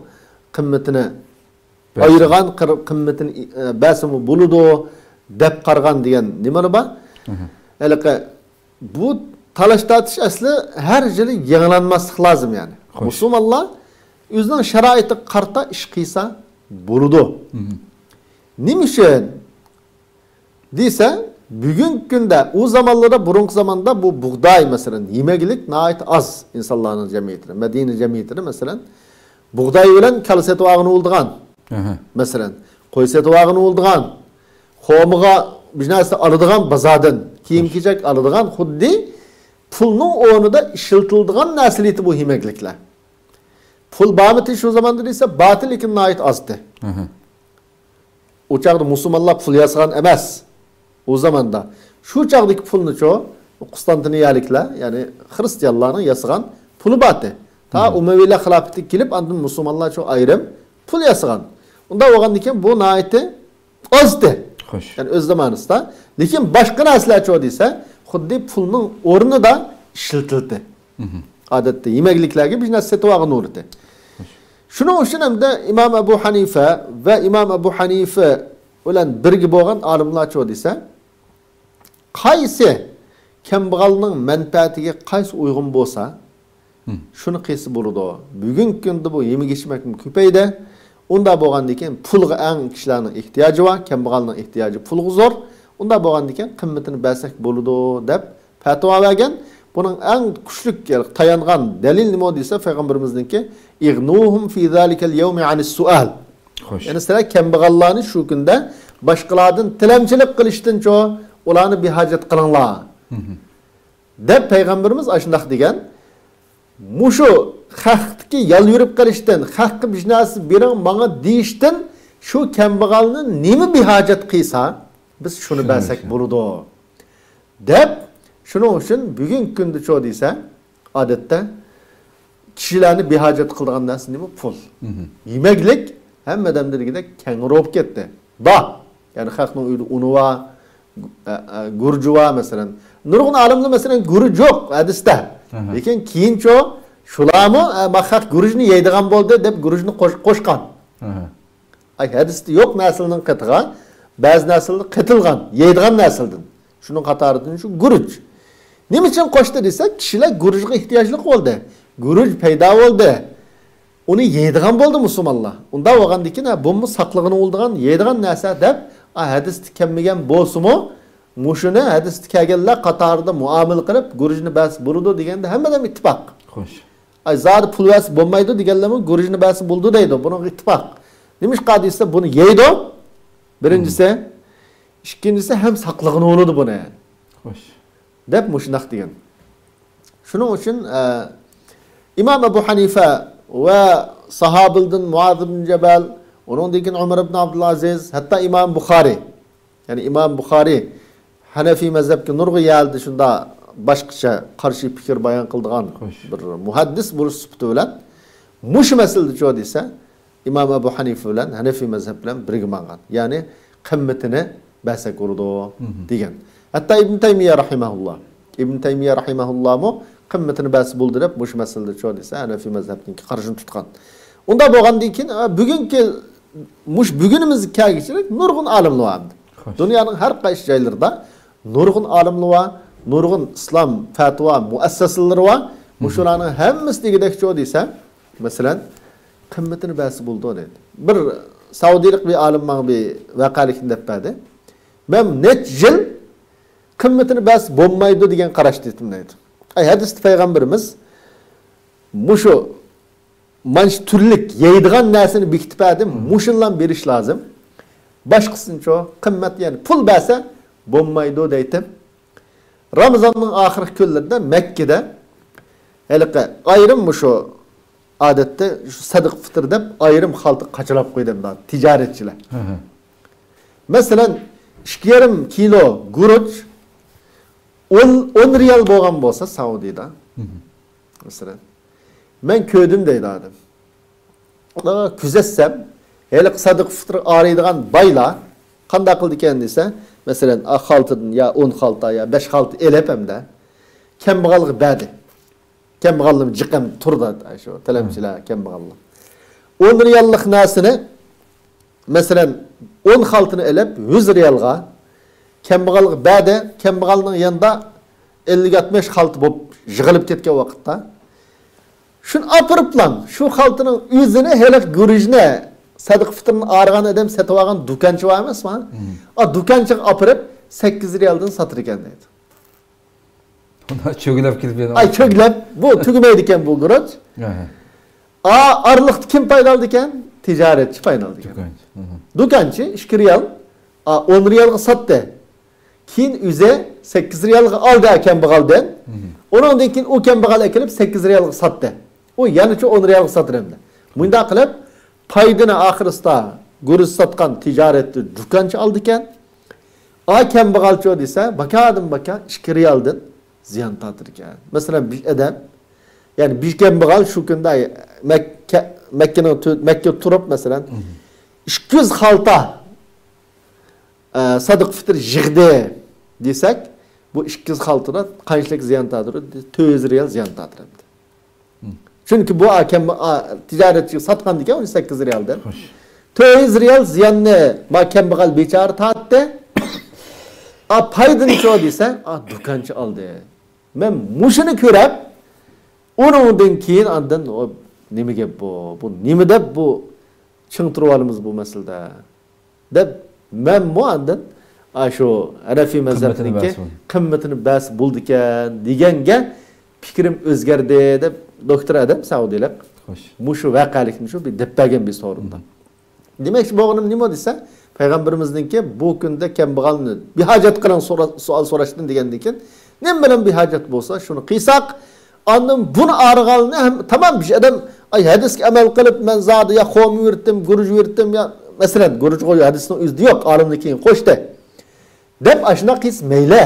قىممىتىنى ئايرىغان، قىر-، قىممىتىنى، ئە، بەرسىمۇ بولىدۇ دەپ قارىغان دېگەن نېمىلەر بار؟ ھېلىقى بۇ تالاش تارتىش ئەسلى ھەر يىلى يېڭىلانماسلىق لازىم يەنى. خوش. مۇسۇلمانلار ئۆزىنىڭ شارائىتىغا قارىتا ئىش قىلسا بولىدۇ. نېمە ئۈچۈن دېسە، بۈگۈنكى كۈندە، ئۇ زامانلاردا، بۇرۇنقى زاماندا بۇ بۇغداي، مەسىلەن، يېمەكلىك ناھايىتى ئاز ئىنسانلارنىڭ جەمئىيىتىدە، مەدىنە جەمئىيىتىدە، مەسىلەن، بۇغداي بىلەن كالا سېتىۋالغىلى بولىدىغان، مەسىلەن، قوي سېتىۋالغىلى بولىدىغان، خورمىغا بىر نەرسە ئالىدىغان بازاردىن، كىيىم-كېچەك ئالىدىغان، خۇددى پۇلنىڭ ئورنىدا ئىشلىتىلىدىغان نەرسىلەر ئىدى بۇ يېمەكلىكلەر. پۇل بارمىدى شۇ زاماندا دېسە، بارتى، لېكىن ناھايىتى ئازدى. ئۇ چاغدا مۇسۇلمانلار پۇل ياسىغان ئەمەس. ئۇ زاماندا. شۇ چاغدىكى پۇلنىچۇ، قۇستانتىنىيەلىكلەر، يەنى خرىستىيانلارنىڭ ياسىغان پۇلى بارتى. تا ئۇمەۋىيلەر خىلاپىتىگە كېلىپ، ئاندىن مۇسۇلمانلارچۇ ئايرىم پۇل ياسىغان. ئۇنداق بولغاندىن كېيىن بۇ ناھايىتى ئازدى. خوش. يەنى ئۆز زامانىسىدا. لېكىن باشقا نەرسىلەرچۇ دېسە، خۇددى پۇلنىڭ ئورنىدا ئىشلىتىلدى. ئادەتتە يېمەكلىكلەرگە بىر نەرسە سېتىۋالغان ئۇرۇتى. شۇنىڭ ئۈچۈن ھەمدە ئىمام ئەبۇ ھەنىفە ۋە ئىمام ئەبۇ ھەنىفە بىلەن بىرگە بولغان ئالىملارچۇ دېسە، قايسى كەمبەغەلنىڭ مەنپەئەتىگە قايسى ئۇيغۇن بولسا، شۇنى قىلسا بولىدۇ. بۈگۈنكى كۈندە بۇ يېمەك-ئىچمەكمۇ كۆپەيدى. ئۇنداق بولغاندىن كېيىن پۇلغا ئەڭ كىشىلەرنىڭ ئېھتىياجى بار، كەمبەغەلنىڭ ئېھتىياجى پۇلغا زور. ئۇنداق بولغاندىن كېيىن قىممىتىنى بەرسەك بولىدۇ، دەپ پەتىۋا بەرگەن. بۇنىڭ ئەڭ كۈچلۈك تايانغان دەلىل نېمە دېسە، پەيغەمبىرىمىزنىڭكى، «ئىغنۇھۇم فى زالىكەل يەۋمى ئانىس سۇئال.» خوش. يەنى سىلەر كەمبەغەللەرنى شۇ كۈندە باشقىلاردىن تىلەمچىلىك قىلىشتىنچۇ ئۇلارنى بىھاجەت قىلىڭلار. دەپ پەيغەمبىرىمىز ئاشۇنداق دېگەن. مۇشۇ خەقتىكى يالۋۇرۇپ قېلىشتىن، خەققە بىر نەرسە بېرىڭ ماڭا دېيىشتىن شۇ كەمبەغەلنى نېمە بىھاجەت قىلسا، بىز شۇنى بەرسەك بولىدۇ. دەپ، شۇنىڭ ئۈچۈن بۈگۈنكى كۈندىچۇ دېسە، ئادەتتە كىشىلەرنى بىھاجەت قىلىدىغان نەرسە نېمە؟ پۇل. يېمەكلىك ھەممە ئادەمدە دېگۈدەك كەڭرى بولۇپ كەتتى. بار. يەنى خەقنىڭ ئۆيىدە ئۇنى بار، ئە، ئە، گۈرۈچى بار، مەسىلەن. نۇرغۇن ئالىملار، مەسىلەن، گۈرۈچ يوق ھەدىستە. لېكىن كېيىنچۇ شۇلارمۇ، ئە، ما خەق گۈرۈچنى يەيدىغان بولدى دەپ گۈرۈچنى قوش-، قوشقان. ئاي، ھەدىستە يوق نەرسىلەرنىڭ قېتىغا بەزى نەرسىلەر قېتىلغان، يەيدىغان نەرسىلەردىن. شۇنىڭ قاتارىدىن شۇ گۈرۈچ. نېمە ئۈچۈن قوشتى دېسەك، كىشىلەر گۈرۈچكە ئېھتىياجلىق بولدى. گۈرۈچ پەيدا بولدى. ئۇنى يەيدىغان بولدى مۇسۇلمانلار. ئۇنداق بولغاندىكىن، ھە، بۇمۇ ساقلىغىنى بولىدىغان، يەيدىغان نەرسە دەپ، ئا، ھەدىستە كەلمىگەن بولسىمۇ، مۇشۇنى ھەدىستە كەلگەنلەر قاتارىدا مۇئامىلە قىلىپ، گۈرۈچنى بەرسە بولىدۇ دېگەندە ھەممە ئادەم ئىتتىپاق. خوش. ئاي، زادى پۇل بەرسە بولمايدۇ دېگەنلەرمۇ گۈرۈچنى بەرسە بولىدۇ دەيدۇ. بۇنىڭغا ئىتتىپاق. نېمىشقا دېسە، بۇنى يەيدۇ. بىرىنچىسى. ئىككىنچىسى ھەم ساقلىغىنى بولىدۇ بۇنى. خوش. دەپ مۇشۇنداق دېگەن. شۇنىڭ ئۈچۈن، ئە، ئىمام ئەبۇ ھەنىفە ۋە ساھابىلدىن مۇئاز ئىبن جەبەل، ئۇنىڭدىن كېيىن ئۆمەر ئىبن ئابدۇلئازىز، ھەتتا ئىمام بۇخارىي، يەنى ئىمام بۇخارىي ھەنەفىي مەزھەپكە نۇرغۇن يەردە شۇنداق باشقىچە قارشى پىكىر بايان قىلىدىغان بىر مۇھەددىس بولۇش سۈپىتى بىلەن مۇشۇ مەسىلىدىچۇ دېسە، ئىمام ئەبۇ ھەنىفە بىلەن ھەنەفىي مەزھەپ بىلەن بىرگە ماڭغان. يەنى قىممىتىنى بەرسەك بولىدۇ دېگەن. ھەتتا ئىبن تەيمىيە رەھىمەھۇللا، ئىبن تەيمىيە رەھىمەھۇللامۇ قىممىتىنى بەرسە بولدى دەپ مۇشۇ مەسىلىدىچۇ دېسە، ھەنەفىي مەزھەپنىڭكى قارشىنى تۇتقان. ئۇنداق بولغاندىن كېيىن، ئا، بۈگۈنكى، مۇشۇ بۈگۈنىمىزگە كەلگۈچىلىك نۇرغۇن ئالىملار بار. دۇنيانىڭ ھەر قايسى جايلىرىدا نۇرغۇن ئالىملار بار، نۇرغۇن ئىسلام پەتىۋا مۇئەسسەسىلىرى بار. مۇشۇلارنىڭ ھەممىسى دېگۈدەكچۇ دېسە، مەسىلەن، قىممىتىنى بەرسە بولىدۇ دەيدۇ. بىر سەئۇدىيلىق بىر ئالىم ماڭا بىر ۋەقەلىكنى دەپ بەردى. مەن نەچچە يىل قىممىتىنى بەرسە بولمايدۇ دېگەن قاراشتا ئىدىم دەيدۇ. ئەي، ھەدىستە پەيغەمبىرىمىز مۇشۇ مانچە تۈرلۈك يەيدىغان نەرسىنى بېكىتىپ بەردى، مۇشۇنىلا بېرىش لازىم. باشقىسىنىچۇ، قىممەت، يەنى پۇل بەرسە بولمايدۇ دەيتتىم. رامىزاننىڭ ئاخىرقى كۈنلىرىدە مەككىدە ھېلىقى ئايرىم مۇشۇ ئادەتتە شۇ سەدىقە فىتىر دەپ ئايرىم خالتا قاچىلاپ قويىدۇ ئەمدى تىجارەتچىلەر. مەسىلەن، ئىككى يېرىم كىلو گۈرۈچ ئون، ئون رىيال بولغان بولسا سەئۇدىدا، مەسىلەن، مەن كۆردۈم دەيدۇ ئادەم. ئۇلارغا كۆزەتسەم، ھېلىقى سەدىقە فىتىر ئارىيدىغان بايلار قانداق قىلىدىكەن دېسە، مەسىلەن، ئا خالتىدىن يا ئون خالتا يا بەش خالتا ئېلىپ ئەمدى كەمبەغەلگە بەردى. كەمبەغەللىم جىق ئەمدى تۇرىدۇ، شۇ تىلەمچىلەر، كەمبەغەللار. ئون رىياللىق نەرسىنى، مەسىلەن، ئون خالتىنى ئېلىپ، يۈز رىيالغا كەمبەغەلگە بەردى. كەمبەغەلنىڭ يېنىدا ئەللىك ئاتمىش خالتا بولۇپ يىغىلىپ كەتكەن ۋاقىتتا، شۇنى ئاپىرىپلا، شۇ خالتىنىڭ ئۆزىنى ھېلىقى گۈرۈچنى سەدىقە فىتىرنى ئارىغان ئادەم سېتىۋالغان دۇكانچى بار ئەمەسمۇ؟ ئا دۇكانچىغا ئاپىرىپ، سەككىز رىيالدىن ساتىدىكەن دەيدۇ. چۆگىلەپ كېلىپ يەنە ئاي، چۆگىلەپ، بۇ تۈگىمەيدىكەن بۇ گۈرۈچ. ئا، ئارىلىقتا كىم پايدا ئالىدىكەن؟ تىجارەتچى پايدا ئالىدىكەن. دۇكانچى. دۇكانچى ئىككى رىيال، ئا، ئون رىيالغا ساتتى. كېيىن ئۆزى سەككىز رىيالغا ئالدى ئا كەمبەغەلدىن. ئۇنىڭدىن كېيىن ئۇ كەمبەغەل ئەكېلىپ سەككىز رىيالغا ساتتى. ئۇ يەنىچۇ ئون رىيالغا ساتىدۇ ئەمدى. مۇنداق قىلىپ، پايدىنى ئاخىرسىدا گۈرۈچ ساتقان تىجارەتتە دۇكانچى ئالىدىكەن. ئا كەمبەغەلچۇ دېسە، باكادىن باكا ئىككى رىيالدىن زىيان تارتىدىكەن. مەسىلەن، بىر ئادەم، يەنى بىر كەمبەغەل شۇ كۈندە مەككە، مەككىنىڭ تۆ-، مەككىدە تۇرۇپ، مەسىلەن، ئىككى يۈز خالتا، ئە، سەدىقە فىتىر يىغدى دېسەك، بۇ ئىككى يۈز خالتىدا قانچىلىك زىيان تارتىدۇ؟ تۆت يۈز رىيال زىيان تارتىدۇ. چۈنكى بۇ ئاكام، ئا، تىجارەتچىگە ساتقاندىكەن ئۇنى سەككىز رىيالدىن. تۆت يۈز رىيال زىياننى ما كەمبەغەل بىچارە تارتتى. ئا، پايدىنىچۇ دېسە، ئا، دۇكانچى ئالدى. مەن مۇشۇنى كۆرۈپ، ئۇنىڭدىن كېيىن ئاندىن، ئۇ نېمە گەپ بۇ؟ بۇ نېمە دەپ بۇ چىڭ تۇرۇۋالىمىز بۇ مەسىلىدە؟ دەپ، مەنمۇ ئاندىن، ئا، شۇ ھەنەفىي مەزھەپنىڭكى قىممىتىنى بەرسە بولىدىكەن دېگەنگە پىكرىم ئۆزگەردى، دەپ دوكتور ئادەم سەئۇدىيلىق مۇشۇ ۋەقەلىكنى شۇ بىر دەپ بەرگەن بىر سورۇندا. دېمەكچى بولغىنىم نېمە دېسە، پەيغەمبىرىمىزنىڭكى بۇ كۈندە كەمبەغەلنى بىھاجەت قىلىڭ سورا-، سوئال سوراشتىن دېگەندىن كېيىن، نېمە بىلەن بىھاجەت بولسا شۇنى قىلساق، ئاندىن بۇنى ئارىغاننى ھەم تامام بىر ئادەم، ئاي، ھەدىسكە ئەمەل قىلىپ، مەن زادى يا خورما يۇرتتۇم، گۈرۈچ يۇرتتۇم يا، مەسىلەن، گۈرۈچ غۇ ھەدىسنىڭ ئۆزىدە يوق، ئالىمدىن كېيىن قوشتى. دەپ ئاشۇنداق قىلسا مەيلى.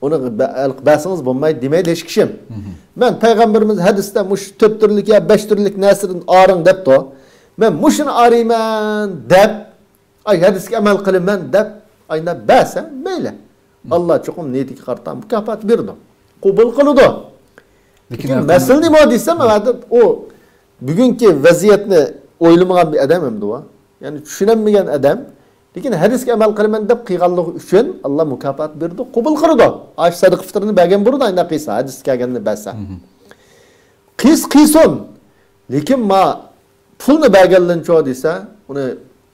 ئۇنى بە-، بەرسىڭىز بولمايدۇ دېمەيدۇ ھېچ كىشىم. مەن پەيغەمبىرىمىز ھەدىستە مۇشۇ تۆت تۈرلۈك يا بەش تۈرلۈك نەرسىدىن ئارىڭ دەپتۇ. مەن مۇشۇنى ئارىيمەن دەپ، ئاي، ھەدىسكە ئەمەل قىلىمەن دەپ، ئاينا بەرسە مەيلى. ئاللا چوقۇم نىيىتىگە قارىتا مۇكاپات بېرىدۇ. قوبۇل قىلىدۇ. لېكىن لېكىن مەسىلە نېمە دېسەم، ئۇ بۈگۈنكى ۋەزىيەتنى ئويلىمىغان بىر ئادەم ئەمدى ئۇ. يەنى چۈشىنەلمىگەن ئادەم. لېكىن ھەدىسكە ئەمەل قىلىمەن دەپ قىلغانلىقى ئۈچۈن ئاللا مۇكاپات بېرىدۇ، قوبۇل قىلىدۇ. ئاشۇ سەدىقە فىتىرنى بەرگەن بولىدۇ، ئاينا قىلسا، ھەدىسكە كەلگەننى بەرسە. قىلسا قىلسۇن. لېكىن ما پۇلنى بەرگەنلىنچۇ دېسە، ئۇنى،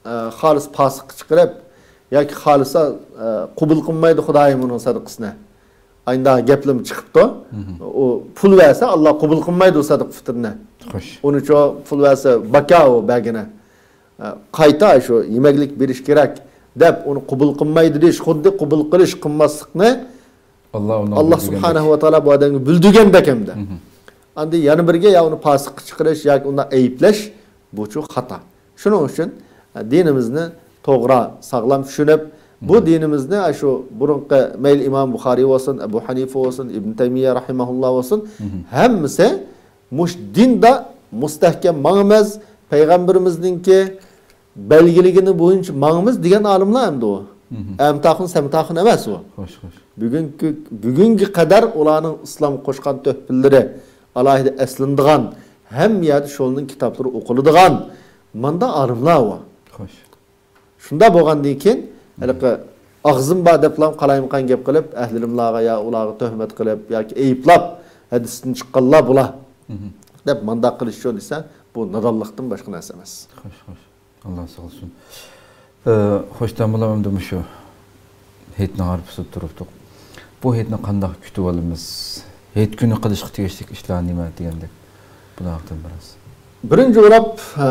ئە، خالىس پاسىققا چىقىرىپ ياكى خالىسا، ئە، قوبۇل قىلمايدۇ خۇدايىم ئۇنىڭ سەدىقىسىنى. ئايندا گەپلىرىمۇ چىقىپتۇ. ئۇ پۇل بەرسە، ئاللا قوبۇل قىلمايدۇ سەدىقە فىتىرنى. ئۇنىچۇ پۇل بەرسە، باكا ئۇ بەرگىنى. ئە، قايتا شۇ يېمەكلىك بېرىش كېرەك دەپ، ئۇنى قوبۇل قىلمايدۇ دېيىش، خۇددى قوبۇل قىلىش، قىلماسلىقنى ئاللا سۇبھانەھۇ ۋە تائالا بۇ ئادەمگە بىلدۈرگەندەك ئەمدى. ئاندىن يەنە بىرگە يا ئۇنى پاسىققا چىقىرىش ياكى ئۇنداق ئەيىبلەش، بۇچۇ خاتا. شۇنىڭ ئۈچۈن، ئە، دىنىمىزنى توغرا، ساغلام چۈشىنىپ، بۇ دىنىمىزنى شۇ بۇرۇنقى مەيلى ئىمام بۇخارىي بولسۇن، ئەبۇ ھەنىفە بولسۇن، ئىبن تەيمىيە رەھىمەھۇللا بولسۇن، ھەممىسى مۇش دىندا مۇستەھكەم ماڭىمىز، پەيغەمبىرىمىزنىڭكى بەلگىلىگىنى بويىچە ماڭىمىز دېگەن ئالىملار ئەمدى ئۇ. ئەمتاخۇن، سەمتاخۇن ئەمەس ئۇ. خوش، خوش. بۈگۈنكى، بۈگۈنگە قەدەر ئۇلارنىڭ ئىسلام قوشقان تۆھپىلىرى ئالاھىدە ئەسلىنىدىغان، ھەممە يەردە شۇنىڭ كىتابلىرى ئوقۇلىدىغان، ماندا ئالىملار ئۇ. خوش. شۇنداق بولغاندىن كېيىن، ھېلىقى ئاغزىم بار دەپلا قالايمىقان گەپ قىلىپ، ئەھلى ئىلىملارغا يا ئۇلارغا تۆھمەت قىلىپ ياكى ئەيىبلاپ، ھەدىستىن چىققانلار بۇلار دەپ مانداق قىلىشچۇ دېسە، بۇ نادانلىقتىن باشقا نەرسە ئەمەس. خوش، خوش. ئاللا ساقلىسۇن. ئە، خوش، دەم بولام ئەمدى مۇشۇ ھېيتنىڭ ئارىپىسىدا تۇرۇپتۇق. بۇ ھېيتنى قانداق كۈتۈۋالىمىز؟ ھېيت كۈنى قىلىشقا تېگىشلىك ئىشلار نېمە دېگەندەك، بۇنىڭ ھەققىدە بىراز. بىرىنچى ئوراپ، ئە،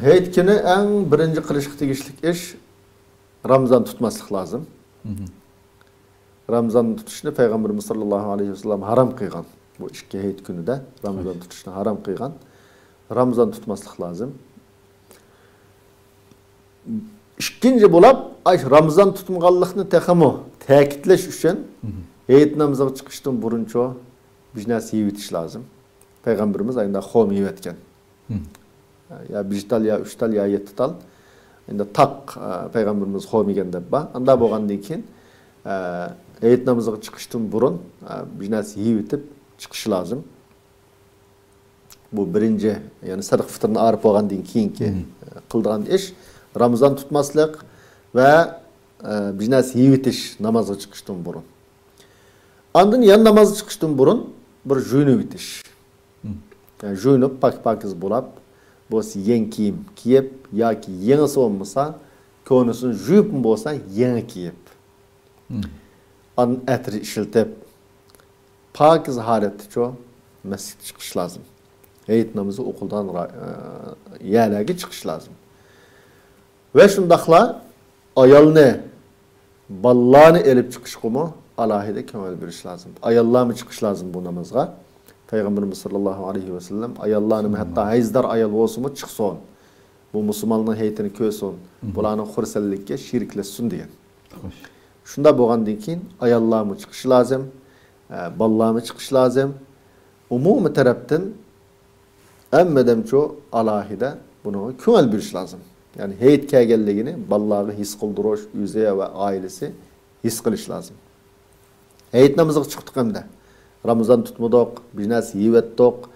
ھېيت كۈنى ئەڭ بىرىنچى قىلىشقا تېگىشلىك ئىش رامىزان تۇتماسلىق لازىم. رامىزان تۇتۇشنى پەيغەمبىرىمىز ساللاللاھۇ ئەلەيھى ۋەسەللەم ھارام قىلغان. بۇ ئىككى ھېيت كۈنىدە رامىزان تۇتۇشنى ھارام قىلغان. رامىزان تۇتماسلىق لازىم. ئىككىنچى بولاپ، ئاش رامىزان تۇتمىغانلىقنى تېخىمۇ تەكىتلەش ئۈچۈن، ھېيت نامىزىغا چىقىشتىن بۇرۇنچۇ بىر نەرسە يېيىۋېتىش لازىم. پەيغەمبىرىمىز ئايندا خورما يېيىۋەتكەن. يا بىر تال، يا ئۈچ تال، يا يەتتە تال. ئەمدى تاق، ئە، پەيغەمبىرىمىز خورما يېگەن دەپ بار. ئاندا بولغاندىن كېيىن، ئە، ھېيت نامىزىغا چىقىشتىن بۇرۇن، ئە، بىر نەرسە يېيىۋېتىپ چىقىشى لازىم. بۇ بىرىنچى، يەنى سەدىقە فىتىرنى ئارىپ بولغاندىن كېيىنكى، ئە، قىلىدىغان ئىش، رامىزان تۇتماسلىق ۋە، ئە، بىر نەرسە يېيىۋېتىش نامازغا چىقىشتىن بۇرۇن. ئاندىن يەنە نامازغا چىقىشتىن بۇرۇن بىر جۇيۇنۇۋېتىش. يەنى جۇيۇنۇپ، پاك-پاكىز بولاپ، بولسا يېڭى كىيىم كىيىپ ياكى يېڭىسى بولمىسا، كونىسىنى جۇيۇپمۇ بولسا يېڭى كىيىپ. ئاندىن ئەتىر ئىشلىتىپ، پاكىز ھالەتتىچۇ مەسچىتكە چىقىش لازىم. ھېيت نامىزى ئوقۇلىدىغان را-، ئە، يەرلەرگە چىقىش لازىم. ۋە شۇنداقلا ئايالنى، بالىلارنى ئېلىپ چىقىشقىمۇ ئالاھىدە كۆڭۈل بۆلۈش لازىم. ئاياللارمۇ چىقىش لازىم بۇ نامازغا. پەيغەمبىرىمىز ساللاللاھۇ ئەلەيھى ۋەسەللەم ئاياللارنىمۇ ھەتتا ھەيزدار ئايال بولسىمۇ چىقسۇن. بۇ مۇسۇلمانلارنىڭ ھېيتىنى كۆرسۇن. بۇلارنىڭ خۇرسەنلىكىگە شېرىكلەشسۇن دېگەن. خوش. شۇنداق بولغاندىن كېيىن ئاياللارمۇ چىقىشى لازىم، ئە، بالىلارمۇ چىقىشى لازىم. ئومۇمىي تەرەپتىن ھەممىدىنچۇ ئالاھىدە بۇنىڭغا كۆڭۈل بۆلۈش لازىم. يەنى ھېيت كەلگەنلىكىنى بالىلارغا ھېس قىلدۇرۇش، ئۆزى ۋە ئائىلىسى ھېس قىلىش لازىم. ھېيت نامىزىغا چىقتۇق ئەمدى. رامىزان تۇتمىدۇق، بىر نەرسە يېيىۋەتتۇق،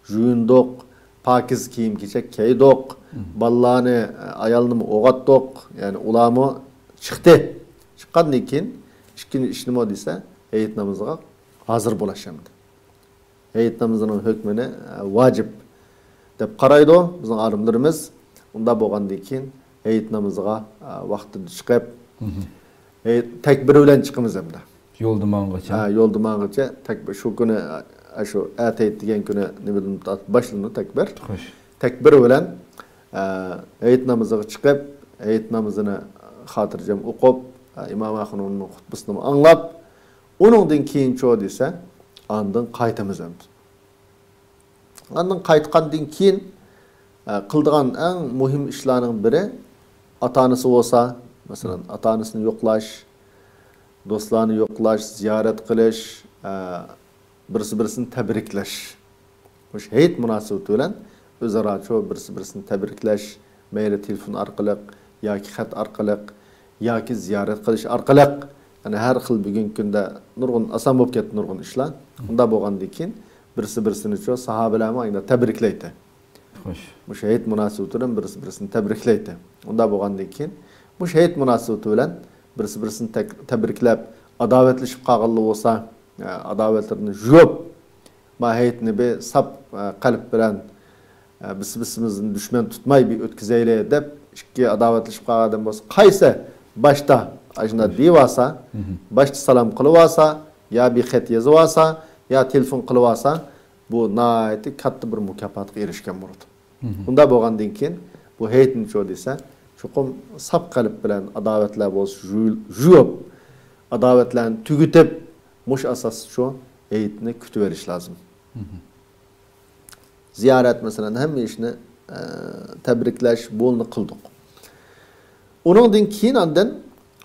جۇيۇندۇق، پاكىز كىيىم-كېچەك كىيدۇق، بالىلارنى، ئايالنىمۇ ئويغاتتۇق. يەنى ئۇلارمۇ چىقتى. چىققاندىن كېيىن ئىككىنچى ئىش نېمە دېسە، ھېيت نامىزىغا ھازىر بولاش ئەمدى. ھېيت نامىزىنىڭ ھۆكمىنى، ئە، ۋاجىپ دەپ قارايدۇ بىزنىڭ ئالىملىرىمىز. ئۇنداق بولغاندىن كېيىن ھېيت نامىزىغا، ئە، ۋاقتىدا چىقىپ، ھېيت تەكبىر بىلەن چىقىمىز ئەمدى. يولدا ماڭغىچە. ھە، يولدا ماڭغىچە تەكبىر، شۇ كۈنى، ئە، شۇ ئەتە ھېيت دېگەن كۈنى نېمىدىن تارتىپ باشلىنىدۇ تەكبىر. خوش. تەكبىر بىلەن، ئە، ھېيت نامىزىغا چىقىپ، ھېيت نامىزىنى خاتىرجەم ئوقۇپ، ئە، ئىمام ئاخۇنۇمنىڭ خۇتبىسىنىمۇ ئاڭلاپ، ئۇنىڭدىن كېيىنچۇ دېسە، ئاندىن قايتىمىز ئەمدى. ئاندىن قايتقاندىن كېيىن، ئە، قىلىدىغان ئەڭ مۇھىم ئىشلارنىڭ بىرى، ئاتا-ئانىسى بولسا، مەسىلەن، ئاتا-ئانىسىنى يوقلاش، دوستلارنى يوقلاش، زىيارەت قىلىش، ئە، بىرسى-بىرسىنى تەبرىكلەش. مۇشۇ ھېيت مۇناسىۋىتى بىلەن ئۆزئارا شۇ بىرسى-بىرسىنى تەبرىكلەش، مەيلى تېلېفون ئارقىلىق ياكى خەت ئارقىلىق ياكى زىيارەت قىلىش ئارقىلىق، يەنى ھەر خىل بۈگۈنكى كۈندە نۇرغۇن ئاسان بولۇپ كەتتى نۇرغۇن ئىشلار. ئۇنداق بولغاندىن كېيىن بىرسى-بىرسىنى شۇ ساھابىلەرمۇ ئاينا تەبرىكلەيتتى. خوش. مۇشۇ ھېيت مۇناسىۋىتى بىلەن بىرسى-بىرسىنى تەبرىكلەيتتى. ئۇنداق بولغاندىن كېيىن مۇشۇ ھېيت مۇناسىۋىتى بىلەن بىرسى-بىرسىنى تەك-، تەبرىكلەپ، ئاداۋەتلىشىپ قالغانلار بولسا، ئە، ئاداۋەتلىرىنى يۇيۇپ، ما ھېيتنى بىر ساپ، ئە، قەلب بىلەن، ئە، بىرسى-بىرسىمىزنى دۈشمەن تۇتماي بىر ئۆتكۈزەيلى دەپ، ئىككى ئاداۋەتلىشىپ قالغان ئادەم بولسا، قايسى باشتا ئاشۇنداق دېيىۋالسا، باشتا سالام قىلىۋالسا، يا بىر خەت يېزىۋالسا، يا تېلېفون قىلىۋالسا، بۇ ناھايىتى كاتتا بىر مۇكاپاتقا ئېرىشكەن بولىدۇ. ئۇنداق بولغاندىن كېيىن بۇ ھېيتنىچۇ دېسە، چوقۇم ساپ قەلب بىلەن ئاداۋەتلەر بولسا جۇ-، جۇيۇپ، ئاداۋەتلەرنى تۈگىتىپ، مۇشۇ ئاساستا شۇ ھېيتنى كۈتۈۋېلىش لازىم. زىيارەت، مەسىلەن، ھەممە ئىشنى، ئە، تەبرىكلەش، بۇنى قىلدۇق. ئۇنىڭدىن كېيىن ئاندىن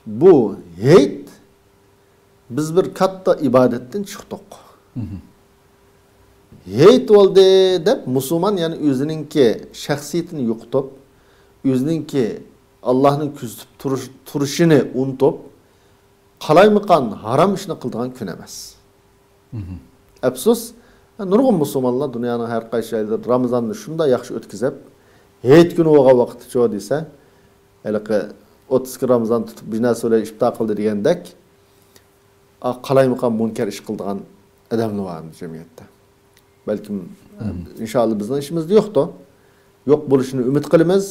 بۇ ھېيت، بىز بىر كاتتا ئىبادەتتىن چىقتۇق. ھېيت بولدى دەپ، مۇسۇلمان يەنە ئۆزىنىڭكى شەخسىيىتىنى يوقىتىپ، ئۆزىنىڭكى ئاللاھنىڭ كۆزىتىپ تۇرۇش-، تۇرۇشىنى ئۇنتۇپ، قالايمىقان ھارام ئىشنى قىلىدىغان كۈن ئەمەس. ئەپسۇس، نۇرغۇن مۇسۇلمانلار دۇنيانىڭ ھەر قايسى جايلىرىدا رامىزاننى شۇنداق ياخشى ئۆتكۈزۈپ، ھېيت كۈنى بولغان ۋاقىتتىچۇ دېسە، ھېلىقى ئوتتۇز كۈن رامىزان تۇتۇپ، بىر نەرسە بىلەن ئىپتار قىلدى دېگەندەك، ئا، قالايمىقان مۇنكەر ئىش قىلىدىغان ئادەملەر بار جەمئىيەتتە. بەلكىم، ئىنشائاللا بىزنىڭ ئىشىمىزدا يوقتۇ. يوق بولۇشىنى ئۈمىد قىلىمىز.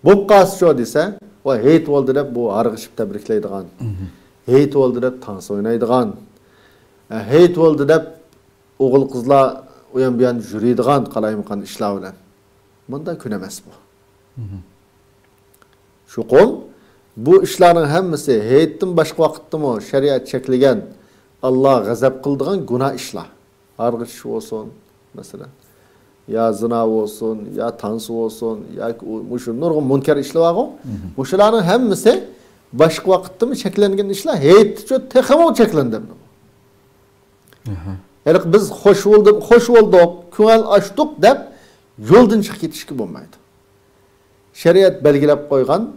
بولۇپ قالسىچۇ دېسە، ۋاي، ھېيت بولدى دەپ بۇ ھارغىشىپ تەبرىكلەيدىغان، ھېيت بولدى دەپ تانسا ئوينايدىغان، ئە، ھېيت بولدى دەپ ئوغۇل قىزلار ئۇيان بۇيان يۈرىدىغان قالايمىقان ئىشلار بىلەن. بۇنداق كۈن ئەمەس بۇ. چوقۇم بۇ ئىشلارنىڭ ھەممىسى ھېيتتىن باشقا ۋاقىتتىمۇ شەرىئەت چەكلىگەن، ئاللا غەزەپ قىلىدىغان گۇناھ ئىشلار. ھارغىشىش بولسۇن، مەسىلەن، يا زىنا بولسۇن، يا تانسا بولسۇن، ياكى ئۇ، مۇشۇ نۇرغۇن مۇنكەر ئىشلار بارغۇ. مۇشۇلارنىڭ ھەممىسى باشقا ۋاقىتتىمۇ چەكلەنگەن ئىشلار، ھېيتتىچۇ تېخىمۇ چەكلەندى. ھېلىقى بىز خوش بولدۇم، خوش بولدۇق، كۆڭۈل ئاچتۇق دەپ يولدىن چىقىپ كېتىشكە بولمايدۇ. شەرىئەت بەلگىلەپ قويغان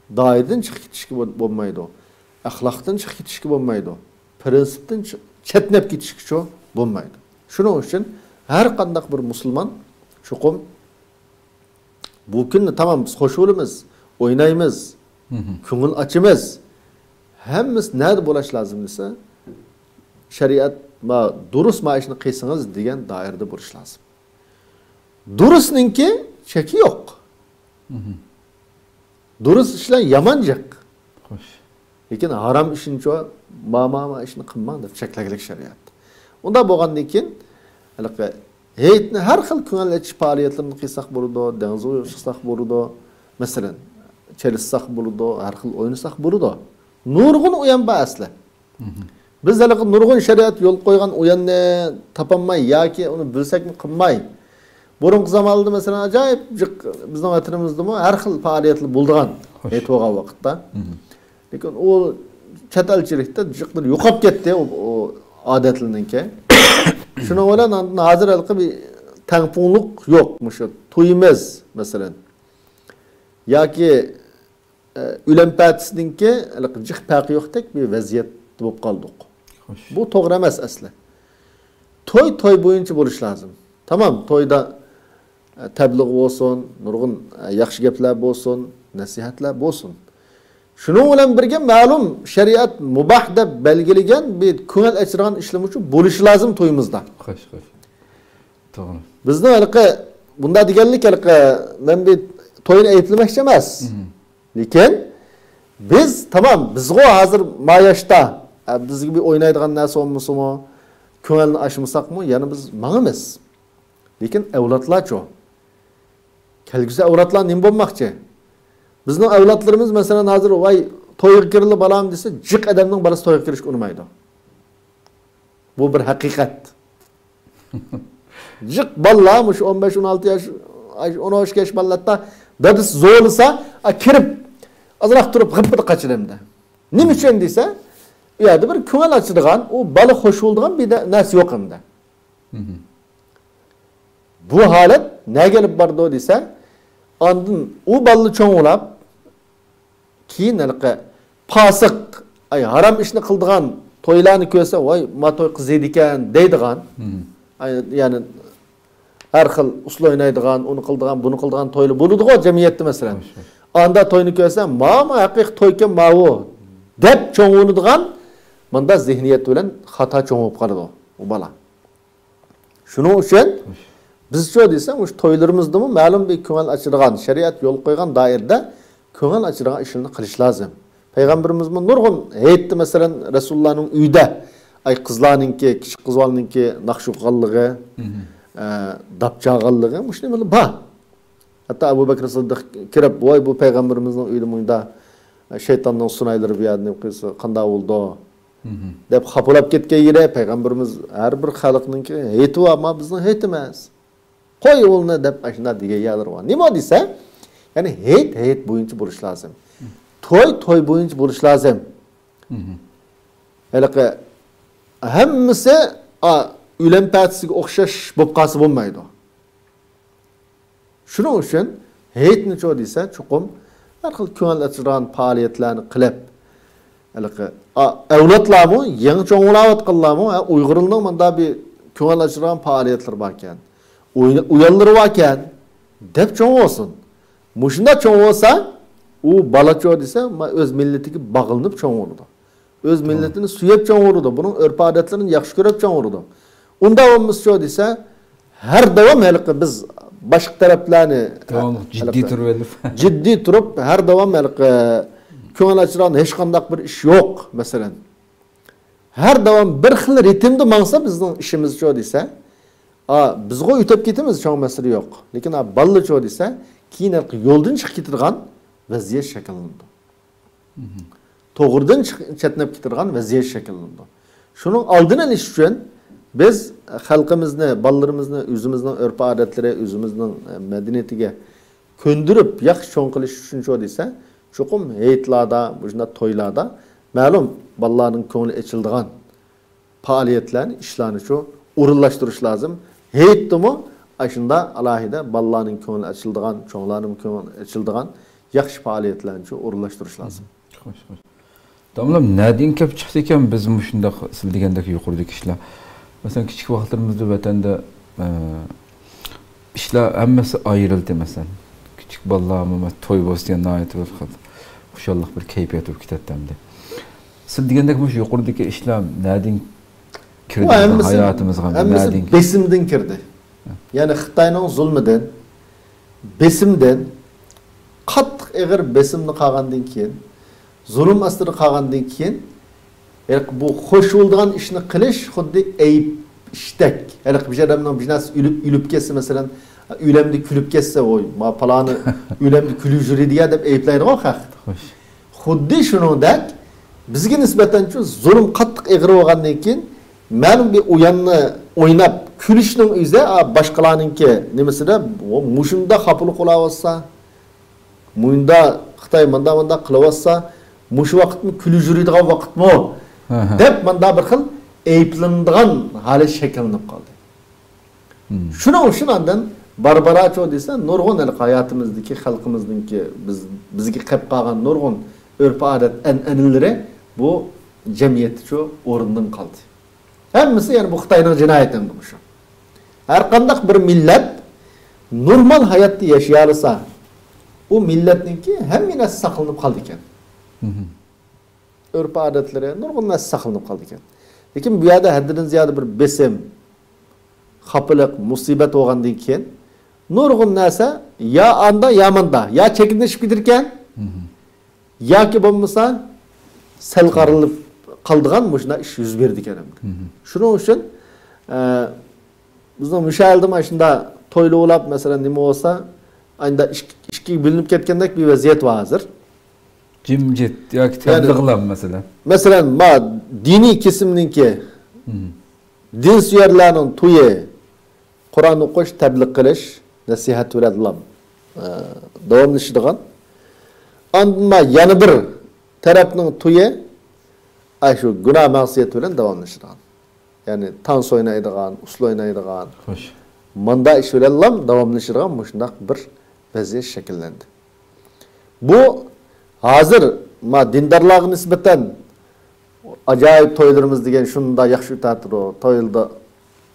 دائىرىدىن چىقىپ كېتىشكە بول-، بولمايدۇ. ئەخلاقتىن چىقىپ كېتىشكە بولمايدۇ. پىرىنسىپتىن چى-، چەتنەپ كېتىشكىچۇ بولمايدۇ. شۇنىڭ ئۈچۈن ھەر قانداق بىر مۇسۇلمان چوقۇم بۇ كۈننى تامام بىز خوش بولىمىز، ئوينايمىز، كۆڭۈل ئاچىمىز. ھەممىسى نەدە بولۇش لازىم دېسە، شەرىئەت ما-، دۇرۇس ما ئىشنى قىلسىڭىز دېگەن دائىرىدە بولۇش لازىم. دۇرۇسنىڭكى چېكى يوق. دۇرۇس ئىشلار يامان جىق. خوش. لېكىن ھارام ئىشنىچۇ، ما، ما، ما ئىشنى قىلماڭ دەپ چەكلىگۈلۈك شەرىئەت. ئۇنداق بولغاندىن كېيىن، ھېلىقى ھېيتنى ھەر خىل كۆڭۈل ئېچىش پائالىيەتلىرىنى قىلساق بولىدۇ، دېڭىزغا چىقساق بولىدۇ، مەسىلەن، چېلىشساق بولىدۇ، ھەر خىل ئوينىساق بولىدۇ. نۇرغۇن ئويۇن بار ئەسلى. بىز ھېلىقى نۇرغۇن شەرىئەت يول قويغان ئويۇننى تاپالماي ياكى ئۇنى بىلسەكمۇ قىلماي. بۇرۇنقى زامانلاردا، مەسىلەن، ئاجايىپ جىق بىزنىڭ ۋەتىنىمىزدىمۇ ھەر خىل پائالىيەتلەر بولىدىغان، خوش. ھېيت بولغان ۋاقىتتا. لېكىن ئۇ چەت ئەلچىلىكتە جىق بىر يوقاپ كەتتى ئۇ، ئۇ ئادەتلىرىنىڭكى. شۇنىڭ بىلەن ئاندىن ھازىر ھېلىقى بىر تەڭپۇڭلۇق يوق. مۇشۇ تويىمىز، مەسىلەن، ياكى ئە، ئۆلەم پەتىسىنىڭكى ھېلىقى جىق پەرقى يوقتەك بىر ۋەزىيەتتە بولۇپ قالدۇق. خوش. بۇ توغرا ئەمەس ئەسلى. توي توي بويىچە بولۇش لازىم. تامام، تويدا، ئە، تەبلىغ بولسۇن، نۇرغۇن، ئە، ياخشى گەپلەر بولسۇن، نەسىھەتلەر بولسۇن. شۇنىڭ بىلەن بىرگە مەلۇم شەرىئەت مۇباھ دەپ بەلگىلىگەن بىر كۆڭۈل ئاچىدىغان ئىشلىرىمىزچۇ بولۇشى لازىم تويىمىزدا. خوش، خوش. توغرا. بىزنىڭ ھېلىقى بۇنداق دېگەنلىك ھېلىقى مەن بىر توينى ئەيىبلىمەكچى ئەمەس. لېكىن بىز، تامام، بىزغۇ ھازىر ما ياشتا، ئە، بىزگە بىر ئوينايدىغان نەرسە بولمىسىمۇ، كۆڭۈلنى ئاچمىساقمۇ يەنە بىز ماڭىمىز. لېكىن ئەۋلادلارچۇ؟ كەلگۈسى ئەۋلادلار نېمە بولماقچى؟ بىزنىڭ ئەۋلادلىرىمىز، مەسىلەن، ھازىر، ۋاي، تويغا كىرىلى بالام دېسە، جىق ئادەمنىڭ بالىسى تويغا كىرىشكە ئۇنىمايدۇ. بۇ بىر ھەقىقەت. جىق بالىلار، مۇشۇ ئون بەش، ئون ئالتە ياش، ئون ئۈچ ياش بالىلاردا دادىسى زورلىسا، ئا، كىرىپ، ئازراق تۇرۇپ، غىپپىدە قاچىدۇ ئەمدى. نېمە ئۈچۈن دېسە، ئۇ يەردە بىر كۆڭۈل ئاچىدىغان، ئۇ بالا خوش بولىدىغان بىر نە-، نەرسە يوق ئەمدى. بۇ ھالەت نەگە ئېلىپ بارىدۇ دېسە، ئاندىن ئۇ بالىلار چوڭ بولاپ، كېيىن ھېلىقى پاسىق، ئاي، ھارام ئىشنى قىلىدىغان تويلارنى كۆرسە، ۋاي، ما توي قىزىيدىكەن دەيدىغان. ئاي، يەنى ھەر خىل ئۇسسۇل ئوينايدىغان، ئۇنى قىلىدىغان، بۇنى قىلىدىغان تويلار بولىدىغۇ جەمئىيەتتە، مەسىلەن. ئاندا توينى كۆرسە، ماۋۇ ھەقىقىي تويكەن ماۋۇ دەپ چوڭ بولىدىغان، مۇنداق زېھنىيەت بىلەن خاتا چوڭ بولۇپ قالىدۇ ئۇ بالا. شۇنىڭ ئۈچۈن بىزچۇ دېسەم، مۇشۇ تويلىرىمىزدىمۇ مەلۇم بىر كۆڭۈل ئاچىدىغان، شەرىئەت يول قويغان دائىرىدە كۆڭۈل ئاچىدىغان ئىشلارنى قىلىش لازىم. پەيغەمبىرىمىزمۇ نۇرغۇن ھېيتتا، مەسىلەن، رەسۇلۇللانىڭ ئۆيىدە، ئاي، قىزلارنىڭكى، كىچىك قىز بالىنىڭكى ناخشا ئوقۇغانلىقى، ئە، داپ چالغانلىقى، مۇشۇ نېمىلەر بار. ھەتتا ئەبۇ بەكرى سىددىق كىرىپ، ۋاي، بۇ پەيغەمبىرىمىزنىڭ ئۆيىدە مۇنداق شەيتاننىڭ سۇنايلىرى بۇ يەردە نېمە قىلسا قانداق بولىدۇ؟ دەپ خاپىلاپ كەتكەن يېرى، پەيغەمبىرىمىز ھەر بىر خەلقنىڭكى ھېيتى بار، ئەمما بىزنىڭ ھېيت ئەمەس. قوي ئۇنى دەپ ئاشۇنداق دېگەن يەرلىرى بار. نېمە دېسە، يەنى ھېيت، ھېيت بويىچە بولۇش لازىم. توي توي بويىچە بولۇشى لازىم. ھېلىقى ھەممىسى، ئا، ئۆلەم پەتىسىگە ئوخشاش بولۇپ قالسا بولمايدۇ. شۇنىڭ ئۈچۈن ھېيتنىچۇ دېسە، چوقۇم ھەر خىل كۆڭۈل ئېچىدىغان پائالىيەتلەرنى قىلىپ، ھېلىقى، ئا، ئەۋلادلارمۇ، يېڭى چوڭ بولاۋاتقانلارمۇ، ھە، ئۇيغۇرلارنىڭ مۇنداق بىر كۆڭۈل ئېچىدىغان پائالىيەتلىرى باركەن، ئوينا-، ئويۇنلىرى باركەن، دەپ چوڭ بولسۇن. مۇشۇنداق چوڭ بولسا، ئۇ بالىچۇ دېسە، ما-، ئۆز مىللىتىگە باغلىنىپ چوڭ بولىدۇ. ئۆز مىللىتىنى سۆيۈپ چوڭ بولىدۇ. بۇنىڭ ئۆرپ-ئادەتلىرىنى ياخشى كۆرۈپ چوڭ بولىدۇ. ئۇنداق بولمىسىچۇ دېسە، ھەر داۋام ھېلىقى بىز باشقا تەرەپلەرنى داۋاملىق جىددىي ھېلىقى تۇرۇۋېلىپ. جىددىي تۇرۇپ، ھەر داۋام ھېلىقى كۆڭۈل ئاچىدىغان ھېچقانداق بىر ئىش يوق، مەسىلەن. ھەر داۋام بىر خىل رىتىمدا ماڭسا بىزنىڭ ئىشىمىزچۇ دېسە، ئا، بىزغۇ ئۆتۈپ كېتىمىز، چوڭ مەسىلە يوق. لېكىن، ئا، بالىلارچۇ دېسە، كېيىن ھېلىقى يولدىن چىقىپ كېتىدىغان ۋەزىيەت شەكىللىنىدۇ. توغرىدىن چىق-، چەتنەپ كېتىدىغان ۋەزىيەت شەكىللىنىدۇ. شۇنىڭ ئالدىنى ئېلىش ئۈچۈن بىز خەلقىمىزنى، بالىلىرىمىزنى، ئۆزىمىزنىڭ ئۆرپ-ئادەتلىرى، ئۆزىمىزنىڭ، ئە، مەدەنىيىتىگە كۆندۈرۈپ، ياخشى چوڭ قىلىش ئۈچۈنچۇ دېسە، چوقۇم ھېيتلاردا، مۇشۇنداق تويلاردا مەلۇم بالىلارنىڭ كۆڭلى ئېچىلىدىغان پائالىيەتلەرنى، ئىشلارنىچۇ ئورۇنلاشتۇرۇش لازىم. ھېيتتىمۇ ئاشۇنداق ئالاھىدە بالىلارنىڭ كۆڭلى ئېچىلىدىغان، چوڭلارنىڭ كۆڭلى ئېچىلىدىغان ياخشى پائالىيەتلەرنىچۇ ئورۇنلاشتۇرۇش لازىم. خوش، خوش. داموللام، نەدىن كەپ چىقتىكەن بىز مۇشۇنداق سىز دېگەندەك يۇقىرىدىكى ئىشلار؟ مەسىلەن، كىچىك ۋاقىتلىرىمىزدا ۋەتەندە، ئە، ئىشلار ھەممىسى ئايرىلدى، مەسىلەن. كىچىك بالىلارمۇ توي بولسا دېگەن ناھايىتى بىر خۇشاللىق، بىر كەيپىيات بولۇپ كېتەتتى ئەمدى. سىز دېگەندەك مۇشۇ يۇقىرىدىكى ئىشلار نەدىن كىردى بىزنىڭ ھاياتىمىزغا، ھەممىسى نەدىن كىردى؟ بېسىمدىن كىردى. يەنى خىتاينىڭ زۇلمىدىن، بېسىمدىن، قاتتىق ئېغىر بېسىمدا قالغاندىن كېيىن، زۇلۇم ئاستىدا قالغاندىن كېيىن، ھېلىقى بۇ خوش بولىدىغان ئىشنى قىلىش خۇددى ئەيىب ئىشتەك. ھېلىقى بىر ئادەمنىڭ بىر نەرسە ئۆلۈپ، ئۆلۈپ كەتسە، مەسىلەن، ئۆلەمدە كۈلۈپ كەتسە، ۋوي، ما پالانى ئۆلەمدە كۈلۈپ يۈرىدىيە دەپ ئەيىبلەيدىغۇ خەق. خوش. خۇددى شۇنىڭدەك بىزگە نىسبەتەنچۇ زۇلۇم قاتتىق ئېغىر بولغاندىن كېيىن، مەلۇم بىر ئويۇننى ئويناپ كۈلۈشنىڭ ئۆزى، ئا، باشقىلارنىڭكى نېمىسىدە، ۋو، مۇشۇنداق خاپىلىق قىلىۋاتسا، مۇندا خىتاي ماندا ماندا قىلىۋاتسا، مۇشۇ ۋاقىتمۇ كۈلۈپ يۈرىدىغان ۋاقىتمۇ؟ ھە، ھە. دەپ ماندا بىر خىل ئەيىبلىنىدىغان ھالەت شەكىللىنىپ قالدى. مم. شۇنىڭ ئۈچۈن ئاندىن بارا-بارا چۇ دېسە، نۇرغۇن ھېلىقى ھاياتىمىزدىكى، خەلقىمىزنىڭكى، بىز، بىزگە قېلىپ قالغان نۇرغۇن ئۆرپ-ئادەت، ئەنئەنىلىرى بۇ جەمئىيەتتە چۇ ئورنىدىن قالدى. ھەممىسى يەنى بۇ خىتاينىڭ جىنايىتى ئەمدى مۇشۇ. ھەر قانداق بىر مىللەت نورمال ھاياتتا ياشىيالىسا، ئۇ مىللەتنىڭكى ھەممە نەرسە ساقلىنىپ قالىدىكەن. مم. ئۆرپ-ئادەتلىرى، نۇرغۇن نەرسە ساقلىنىپ قالىدىكەن. لېكىن بۇ يەردە ھەددىدىن زىيادە بىر بېسىم، خاپىلىق، مۇسىبەت بولغاندىن كېيىن، نۇرغۇن نەرسە يا ئاندا، يا ماندا، يا چەكلىشىپ كېتىدىكەن، مم. ياكى بولمىسا سەل قارىلىپ قالىدىغان مۇشۇنداق ئىش يۈز بېرىدىكەن ئەمدى. مم. شۇنىڭ ئۈچۈن، ئە، بىزنىڭ مۇشۇ يەردىمۇ ئاشۇنداق تويلۇق ئۇلاپ، مەسىلەن، نېمە بولسا، ئانداق ئىككى، ئىككىگە بۆلۈنۈپ كەتكەندەك بىر ۋەزىيەت بار ھازىر. جىمجىت ياكى يەنى تەبلىغلار، مەسىلەن. مەسىلەن، ما دىنىي كېسىمنىڭكى، مم. دىنسۆيەرلەرنىڭ تويى، قۇرئان ئوقۇش، تەبلىغ قىلىش، نەسىھەت بىلەنلا، ئە، داۋاملىشىدىغان. ئاندىن ما يەنە بىر تەرەپنىڭ تويى، ئاشۇ گۇناھ مەسىيەت بىلەن داۋاملىشىدىغان. يەنى تانس ئوينايدىغان، ئۇسسۇل ئوينايدىغان، خوش. ماندا ئىش بىلەنلا داۋاملىشىدىغان مۇشۇنداق بىر ۋەزىيەت شەكىللەندى. بۇ ھازىر ما دىندارلارغا نىسبەتەن ئاجايىپ تويلىرىمىز دېگەن شۇنداق ياخشى ئۆتەتتۇرۇ. تويلىدا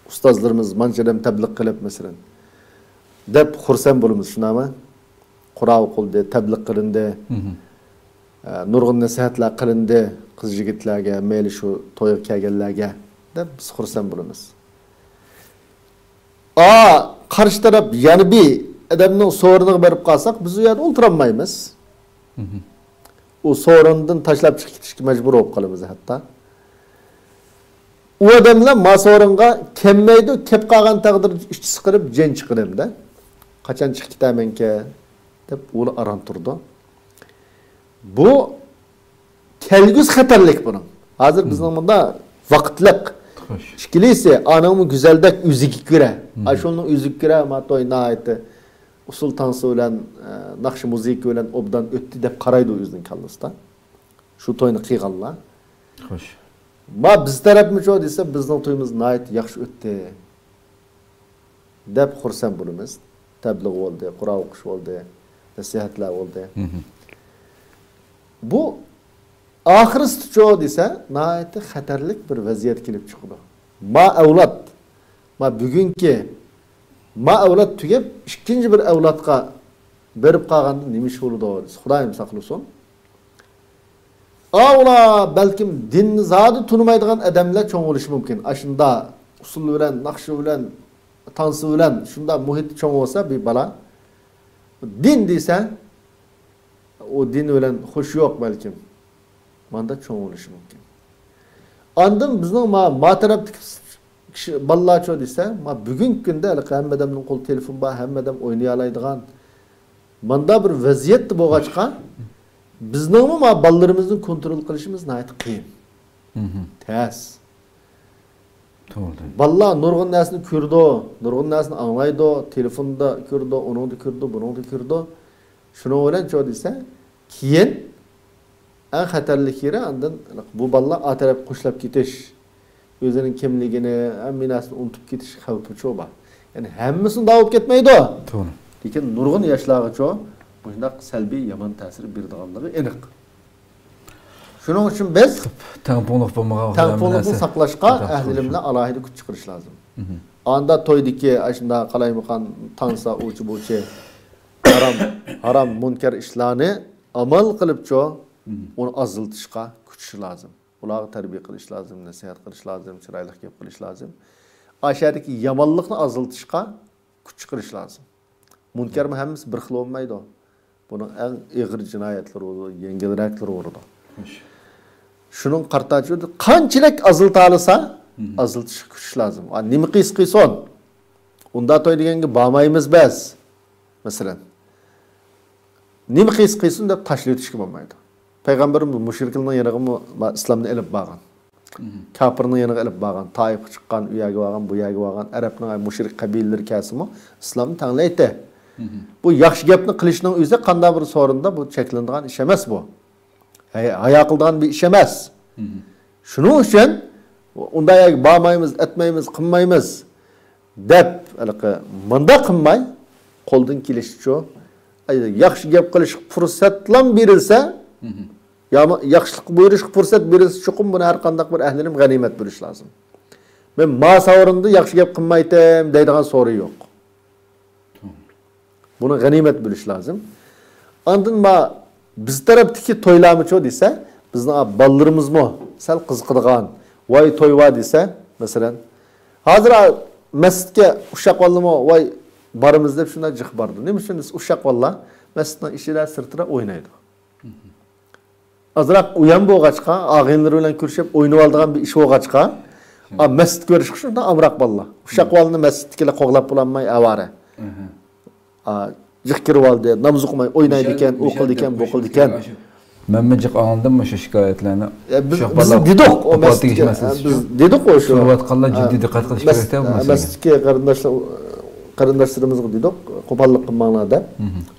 ئۇستازلىرىمىز مانچە ئادەم تەبلىغ قىلىپ، مەسىلەن، دەپ خۇرسەن بولىمىز، شۇنداقمۇ؟ قۇرئان ئوقۇلدى، تەبلىغ قىلىندى. مم. ئە، نۇرغۇن نەسىھەتلەر قىلىندى قىز يىگىتلەرگە، مەيلى شۇ تويغا كەلگەنلەرگە، دەپ بىز خۇرسەن بولىمىز. ئا، قارشى تەرەپ يەنە بىر ئادەمنىڭ سورۇنىغا بېرىپ قالساق، بىز ئۇ يەردە ئولتۇرالمايمىز. مم. ئۇ سورۇندىن تاشلاپ چىقىپ كېتىشكە مەجبۇر بولۇپ قالىمىز ھەتتا. ئۇ ئادەملەر ما سورۇنغا كەلمەيدۇ، كەپ قالغان تەقدىردە ئىچى سىقىلىپ جېنى چىقىدۇ ئەمدى. قاچان چىقىپ كېتەرمەنكەن دەپ ئۇلار ئاران تۇرىدۇ. بۇ كەلگۈسى خەتەرلىك بۇنىڭ. ھازىر بىزنىڭ مم. مۇندا ۋاقىتلىق. خوش. ئىككىلىسى ئانىڭمۇ گۈزەلدەك ئۆزىگە كۆرە. مم. ئاشۇنىڭ ئۆزىگە كۆرە، ما توي ناھايىتى ئۇسسۇل تانسا بىلەن، ئە، ناخشا مۇزىكا بىلەن ئوبدان ئۆتتى دەپ قارايدۇ ئۆزىنىڭ كاللىسىدا. شۇ توينى قىلغانلار. خوش. ما بىز تەرەپمىچۇ دېسە، بىزنىڭ تويىمىز ناھايىتى ياخشى ئۆتتى دەپ خۇرسەن بولىمىز. تەبلىغ بولدى، قۇرئان ئوقۇش بولدى، نەسىھەتلەر بولدى. مھم. بۇ ئاخىرسىچۇ دېسە، ناھايىتى خەتەرلىك بىر ۋەزىيەت كېلىپ چىقىدۇ. ما ئەۋلاد، ما بۈگۈنكى، ما ئەۋلاد تۈگەپ، ئىككىنچى بىر ئەۋلادقا بېرىپ قالغاندا نېمە ئىش بولىدۇ دېسە، خۇدايىم ساقلىسۇن. ئا، ئۇلار بەلكىم دىننى زادى تونۇمايدىغان ئادەملەر چوڭ بولۇشى مۇمكىن. ئاشۇنداق ئۇسسۇل بىلەن، ناخشا بىلەن، تانسا بىلەن شۇنداق مۇھىتتا چوڭ بولسا بىر بالا، دىن دېسە، ئۇ دىن بىلەن خوشى يوق بەلكىم. ماندا چوڭ بولۇشى مۇمكىن. ئاندىن بىزنىڭ ما، ما تەرەپتىكى كىشى، بالىلارچۇ دېسە، ما بۈگۈنكى كۈندە ھېلىقى ھەممە ئادەمنىڭ قولىدا تېلېفون بار، ھەممە ئادەم ئوينىيالايدىغان ماندا بىر ۋەزىيەتتە بولغاچقا، بىزنىڭمۇ ما بالىلىرىمىزنى كونترول قىلىشىمىز ناھايىتى قىيىن. مھم. تەس. توغرا. بالىلار نۇرغۇن نەرسىنى كۆرىدۇ، نۇرغۇن نەرسىنى ئاڭلايدۇ، تېلېفوندا كۆرىدۇ، ئۇنىڭدا كۆرىدۇ، بۇنىڭدا كۆرىدۇ. شۇنىڭ بىلەن چۇ دېسە، كېيىن ئەڭ خەتەرلىك يېرى ئاندىن بۇ بالىلار ئا تەرەپكە قوشۇلاپ كېتىش، ئۆزىنىڭ كىملىكىنى، ھەممە نەرسىنى ئۇنتۇپ كېتىش خەۋپىچۇ بار. يەنى ھەممىسى ئۇنداق بولۇپ كەتمەيدۇ. توغرا. لېكىن نۇرغۇن ياشلارغىچۇ مۇشۇنداق سەلبىي يامان تەسىر بېرىدىغانلىقى ئېنىق. شۇنىڭ ئۈچۈن بىز تەڭپۇڭلۇق بولمىغان تەڭپۇڭلۇقنى ساقلاشقا ئەھلى ئىلىملەر ئالاھىدە كۈچ چىقىرىش لازىم. مھم. ئاندا تويدىكى ئاشۇنداق قالايمىقان تانسا ئۇچى بۇچى ھارام، ھارام مۇنكەر ئىشلارنى ئامال قىلىپچۇ مھم. ئۇنى ئازلىتىشقا كۈچىشى لازىم. ئۇلارغا تەربىيە قىلىش لازىم، نەسىھەت قىلىش لازىم، چىرايلىق گەپ قىلىش لازىم. ئاشۇ يەردىكى يامانلىقنى ئازلىتىشقا كۈچ چىقىرىش لازىم. مۇنكەرمۇ ھەممىسى بىر خىل بولمايدۇ. بۇنىڭ ئەڭ ئېغىر جىنايەتلىرى بولىدۇ، يەڭگىلرەكلىرى بولىدۇ. خوش. شۇنىڭ قارىتا قانچىلىك ئازلىتالىسا، مھم. ئازلىتىشقا كۈچىشى لازىم. ئا، نېمە قىلسا قىلسۇن. ئۇنداق توي دېگەنگە بارمايمىز بەس. مەسىلەن، نېمە قىلسا قىلسۇن دەپ تاشلىۋېتىشكە بولمايدۇ. پەيغەمبىرىمىز مۇشرىكلارنىڭ يېنىغىمۇ ئىسلامنى ئېلىپ بارغان. مھم. كاپىرنىڭ يېنىغا ئېلىپ بارغان. تائىپقا چىققان، ئۇ يەرگە بارغان، بۇ يەرگە بارغان. ئەرەبنىڭ مۇشرىك قەبىلىلىرى كەلسىمۇ ئىسلامنى تەڭلەيتتى. مھم. بۇ ياخشى گەپنى قىلىشنىڭ ئۆزى قانداق بىر سورۇندا بۇ چەكلىنىدىغان ئىش ئەمەس بۇ. ھەي-، ھايا قىلىدىغان بىر ئىش ئەمەس. مھم. شۇنىڭ ئۈچۈن ئۇنداق يەرگە بارمايمىز، ئەتمەيمىز، قىلمايمىز دەپ، ھېلىقى مۇنداق قىلماي، قولدىن كېلىشىچۇ، ياخشى گەپ قىلىشقا پۇرسەتلا بېرىلسە، مھم. ياما-، ياخشىلىققا بۇيرۇشقا پۇرسەت بېرىلسە، چوقۇم بۇنى ھەر قانداق بىر ئەھلىنىم غەنىيمەت بىلىش لازىم. مەن ما سورۇندا ياخشى گەپ قىلمايتتىم دەيدىغان سورۇن يوق. بۇنى غەنىيمەت بىلىش لازىم. ئاندىن ما بىز تەرەپتىكى تويلارمىچۇ دېسە، بىزنىڭ بالىلىرىمىزمۇ سەل قىزىقىدىغان، ۋاي توي ۋار دېسە، مەسىلەن، ھازىر مەسچىتكە ئۇششاق بالىلىرىمۇ ۋاي بارىمىز دەپ شۇنداق جىق بارىدۇ. نېمە ئۈچۈن دېسە، ئۇششاق بالىلار مەسچىتنىڭ ئىچىدە، سىرتىدا ئوينايدۇ. ئازراق ئۇيان بولغاچقا، ئاغىنىلىرى بىلەن كۆرۈشۈپ ئوينىۋالىدىغان بىر ئىش بولغاچقا، ئا، مەسچىت كۆرۈشكە شۇنداق ئامراق بالىلار. ئۇششاق بالىنى مەسچىتتىكىلەر قوغلاپ بولالماي ئاۋارە. ئا، جىق كىرىۋالدى، ناماز ئوقۇماي ئوينايدىكەن، ئۇ قىلىدىكەن، بۇ قىلىدىكەن. مەنمۇ جىق ئاڭلىدىم مۇشۇ شىكايەتلەرنى. يا، بىز، ئۇششاق بىز بالىلار دېدۇق، ئۇ مەسچىتكە، بىز دېدۇق ئۇ شۇ. سۈرۈۋاتقانلار جىددىي دىققەت قىلىش كېرەك دەپ مەسچىتكە قېرىنداشلار، قېرىنداشلىرىمىزغا دېدۇق، قوپاللىق قىلماڭلار دەپ.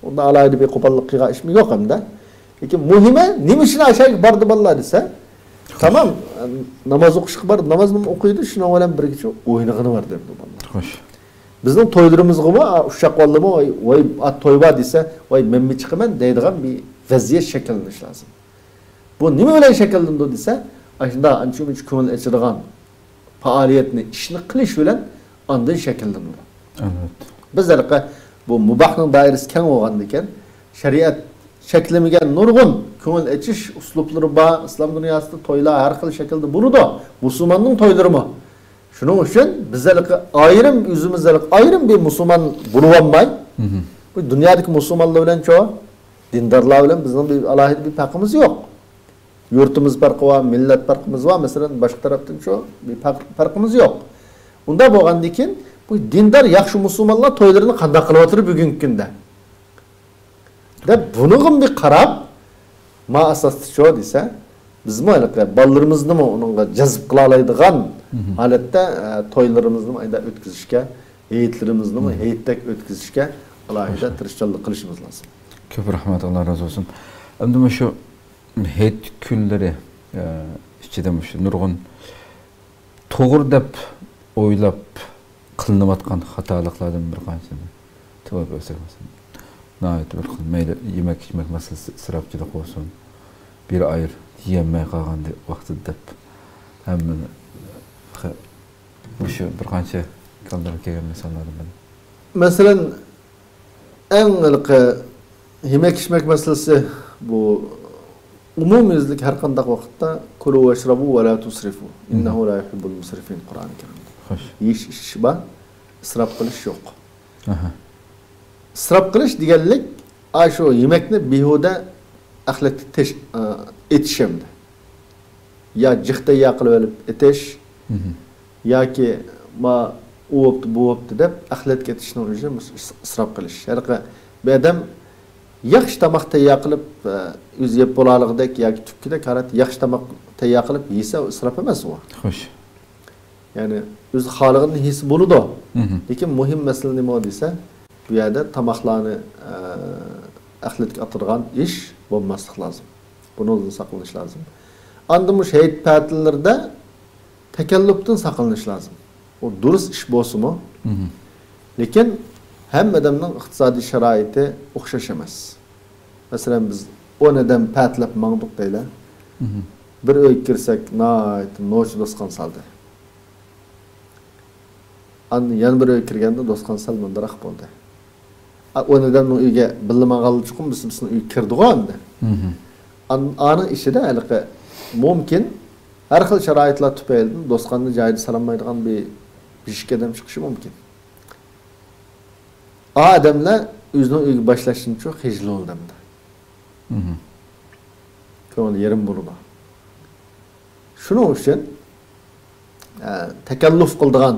ئۇندا ئالاھىدە بىر قوپاللىق قىلغان ئىشمۇ يوق ئەمدى. لېكىن مۇھىمى، نېمە ئۈچۈن ئاشۇ يەرگە باردى بالىلار دېسە، تامام، ناماز ئوقۇشقا باردى، نامازنىمۇ ئوقۇيدۇ، شۇنىڭ بىلەن بىرگىچە ئوينىغىنى بار دەيدۇ بالىلار. خوش. بىزنىڭ تويلىرىمىزغىمۇ، ئا، ئۇششاق بالىلىرىمۇ، ۋاي، ۋاي، ئا، توي بار دېسە، ۋاي، مەنمۇ چىقىمەن دەيدىغان بىر ۋەزىيەت شەكىللىنىشى لازىم. بۇ نېمە بىلەن شەكىللىنىدۇ دېسە، ئاشۇنداق ئانچە-مۇنچە كۆڭۈل ئېچىدىغان پائالىيەتنى، ئىشنى قىلىش بىلەن ئاندىن شەكىللىنىدۇ. ئەلۋەتتە. بىز ھېلىقى بۇ مۇباھنىڭ دائىرىسى كەڭ بولغاندىكىن، شەرىئەت چەكلىمىگەن نۇرغۇن كۆڭۈل ئېچىش ئۇسلۇبلىرى بار. ئىسلام دۇنياسىدا تويلار ھەر خىل شەكىلدە بولىدۇ. مۇسۇلماننىڭ تويلىرىمۇ. شۇنىڭ ئۈچۈن بىز ھېلىقى ئايرىم، ئۆزىمىز ھېلىقى ئايرىم بىر مۇسۇلمان بولۇۋالماي، بۇ دۇنيادىكى مۇسۇلمانلار بىلەنچۇ، دىندارلار بىلەن بىزنىڭ بىر ئالاھىدە بىر پەرقىمىز يوق. يۇرتىمىز پەرقى بار، مىللەت پەرقىمىز بار. مەسىلەن، باشقا تەرەپتىنچۇ بىر پەرق-، پەرقىمىز يوق. ئۇنداق بولغاندىن كېيىن، بۇ دىندار ياخشى مۇسۇلمانلار تويلىرىنى قانداق قىلىۋاتىدۇ بۈگۈنكى كۈندە؟ دەپ، بۇنىڭغىمۇ بىر قاراپ، ما ئاساستىچۇ دېسە، بىزمۇ ھېلىقى بالىلىرىمىزنىمۇ ئۇنىڭغا جەزب قىلالايدىغان ھالەتتە، ئە، تويلىرىمىزنىمۇ ئايدا ئۆتكۈزۈشكە، ھېيتلىرىمىزنىمۇ ھېيتتەك ئۆتكۈزۈشكە ئالاھىدە تىرىشچانلىق قىلىشىمىز لازىم. كۆپ رەھمەت، ئاللا رازى بولسۇن. ئەمدى مۇشۇ ھېيت كۈنلىرى، ئە، ئىچىدە مۇشۇ نۇرغۇن توغرا دەپ ئويلاپ قىلىنىۋاتقان خاتالىقلاردىن بىر قانچىنى تىلغا ئۆتسەك، مەسىلەن، ناھايىتى بىر خىل، مەيلى يېمەك-ئىچمەك مەسىلىسى، ئىسراپچىلىق بولسۇن، بىر ئاير يېيەلمەي قالغان ۋاقتىدا دەپ، ھەممىنى خە-، مۇشۇ بىر قانچە كاللىغا كەلگەن مىساللاردىن بىر. مەسىلەن، ئەڭ ھېلىقى يېمەك-ئىچمەك مەسىلىسى، بۇ ئومۇميۈزلۈك ھەر قانداق ۋاقىتتا «كلوا واشربوا ولا تسرفوا، إنه لا يحب المسرفين» قۇرئان كەرىمدە. خوش. يېيىش-ئىچىش بار، ئىسراپ قىلىش يوق. ئاھا. ئىسراپ قىلىش دېگەنلىك، ئاشۇ يېمەكنى بىھۇدە ئەخلەتكە تەش-، ئا، ئېتىش ئەمدى. يا جىق تەييار قىلىۋېلىپ ئېتىش، مھم. ياكى ما ئۇ بوپتۇ، بۇ بوپتۇ دەپ ئەخلەتكە ئېتىشنىڭ ئۆزى مۇس-، ئىس-، ئىسراپ قىلىش. ھېلىقى بىر ئادەم ياخشى تاماق تەييار قىلىپ، ئە، ئۆزى يەپ بولالىغۇدەك ياكى تۈپكىدەك ھالەتتە ياخشى تاماق تەييار قىلىپ يېسە، ئۇ ئىسراپ ئەمەس ئۇ. خوش. يەنى ئۆزى خالىغىنىنى يېسە بولىدۇ. مھم. لېكىن مۇھىم مەسىلە نېمە دېسە، بۇ يەردە تاماقلارنى، ئە، ئەخلەتكە ئاتىدىغان ئىش بولماسلىق لازىم. بۇنىڭدىن ساقلىنىش لازىم. ئاندىن مۇشۇ ھېيت پەتىلىرىدە تەكەللۇپتىن ساقلىنىش لازىم. ئۇ دۇرۇس ئىش بولسىمۇ، مھم. لېكىن ھەممە ئادەمنىڭ ئىقتىسادىي شارائىتى ئوخشاش ئەمەس. مەسىلەن، بىز ئون ئادەم پەتىلەپ ماڭدۇق دەيلى. مھم. بىر ئۆيگە كىرسەك، ناھايىتى نوچى دوستخان سالدى. ئاندىن يەنە بىر ئۆيگە كىرگەندە دوستخانا سەل مۇندىراق بولدى. ئا، ئون ئادەمنىڭ ئۆيىگە بىللە ماڭغانلا چوقۇم بىز، بىزنىڭ ئۆيگە كىردىغۇ ئەمدى. مھم. ئان-، ئانىڭ ئىچىدە ھېلىقى مۇمكىن ھەر خىل شارائىتلار تۈپەيلىدىن دوستخانىنى جايىدا سالالمايدىغان بىر، بىر ئىككى ئادەم چىقىشى مۇمكىن. ئا ئادەملەر ئۆزىنىڭ ئۆيىگە باشلاشتىنچۇ خىجىل بولىدۇ ئەمدى. مھم. كۆڭلى يېرىم بولىدۇ. شۇنىڭ ئۈچۈن، ئە، تەكەللۇپ قىلىدىغان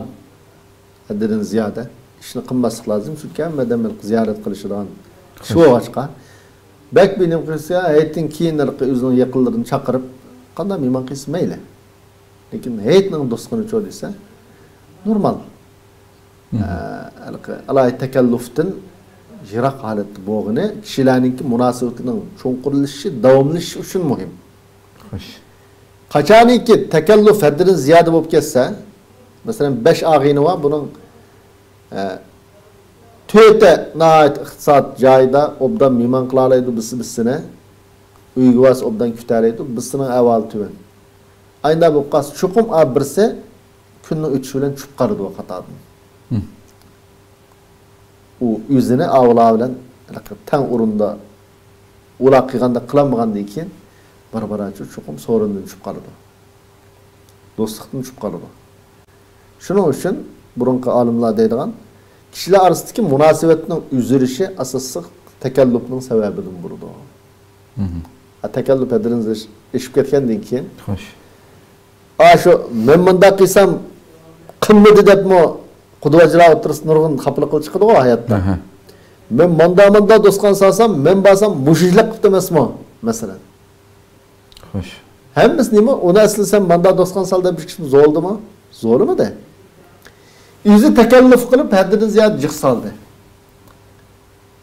ھەددىدىن زىيادە ئىشنى قىلماسلىق لازىم. چۈنكى ھەممە ئادەم زىيارەت قىلىشىدىغان كىشى بولغاچقا، بەك بىر نېمە قىلسا، ھېيتتىن كېيىن ھېلىقى ئۆزىنىڭ يېقىنلىرىنى چاقىرىپ، قانداق مېھمان قىلسا مەيلى. لېكىن ھېيتنىڭ دوستخۇنىچۇ دېسە، نورمال. مھم. ئە، ھېلىقى ئالاھىدە تەكەللۇپتىن يىراق ھالەتتە بولغىنى كىشىلەرنىڭكى مۇناسىۋىتىنىڭ چوڭقۇرلىشىشى، داۋاملىشىشى ئۈچۈن مۇھىم. خوش. قاچانكى تەكەللۇپ ھەددىدىن زىيادە بولۇپ كەتسە، مەسىلەن، بەش ئاغىنە بار، بۇنىڭ، ئە، تۆتى ناھايىتى ئىقتىساد جايىدا ئوبدان مېھمان قىلالايدۇ بىرسى بىرسىنى، ئۆيگە بارسا ئوبدان كۈتەلەيدۇ، بىرسىنىڭ ئەھۋالى تۆۋەن. ئاينا بولۇپ قالسا، چوقۇم ئا بىرسى كۈننىڭ ئۆتۈشى بىلەن چۈشۈپ قالىدۇ قاتاردىن. مھم. ئۇ ئۆزىنى ئاۋۇلار بىلەن تەڭ ئورۇندا ئۇلار قىلغاندەك قىلالمىغاندىن كېيىن، بارا-بارا چوقۇم سورۇندىن چۈشۈپ قالىدۇ. دوستلۇقتىن چۈشۈپ قالىدۇ. شۇنىڭ ئۈچۈن بۇرۇنقى ئالىملار دەيدىغان، كىشىلەر ئارىسىدىكى مۇناسىۋەتنىڭ ئۈزۈلۈشى ئاساسلىق تەكەللۇپنىڭ سەۋەبىدىن بولىدۇ. مھم. ھە، تەكەللۇپ ھەددىدىن ئېشىپ كەتكەندىن كېيىن، خوش. ئا، شۇ، مەن مۇنداق قىلسام قىلمىدى دەپمۇ قۇدا باجىلار ئوتتۇرىسىدا نۇرغۇن خاپىلىقلار چىقىدىغۇ ھاياتتا. ئەھە. مەن ماندا ماندا دوستخانا سالسام، مەن بارسام مۇشۇ ئىشلار قىپتۇ ئەمەسمۇ، مەسىلەن. خوش. ھەممىسى نېمە؟ ئۇنى ئەسلىسەم ماندا دوستخانا سال دەپ بىر كىشى زورلىدىمۇ؟ زورلىمىدى. ئۆزى تەكەللۇپ قىلىپ ھەددىدىن زىيادە جىق سالدى.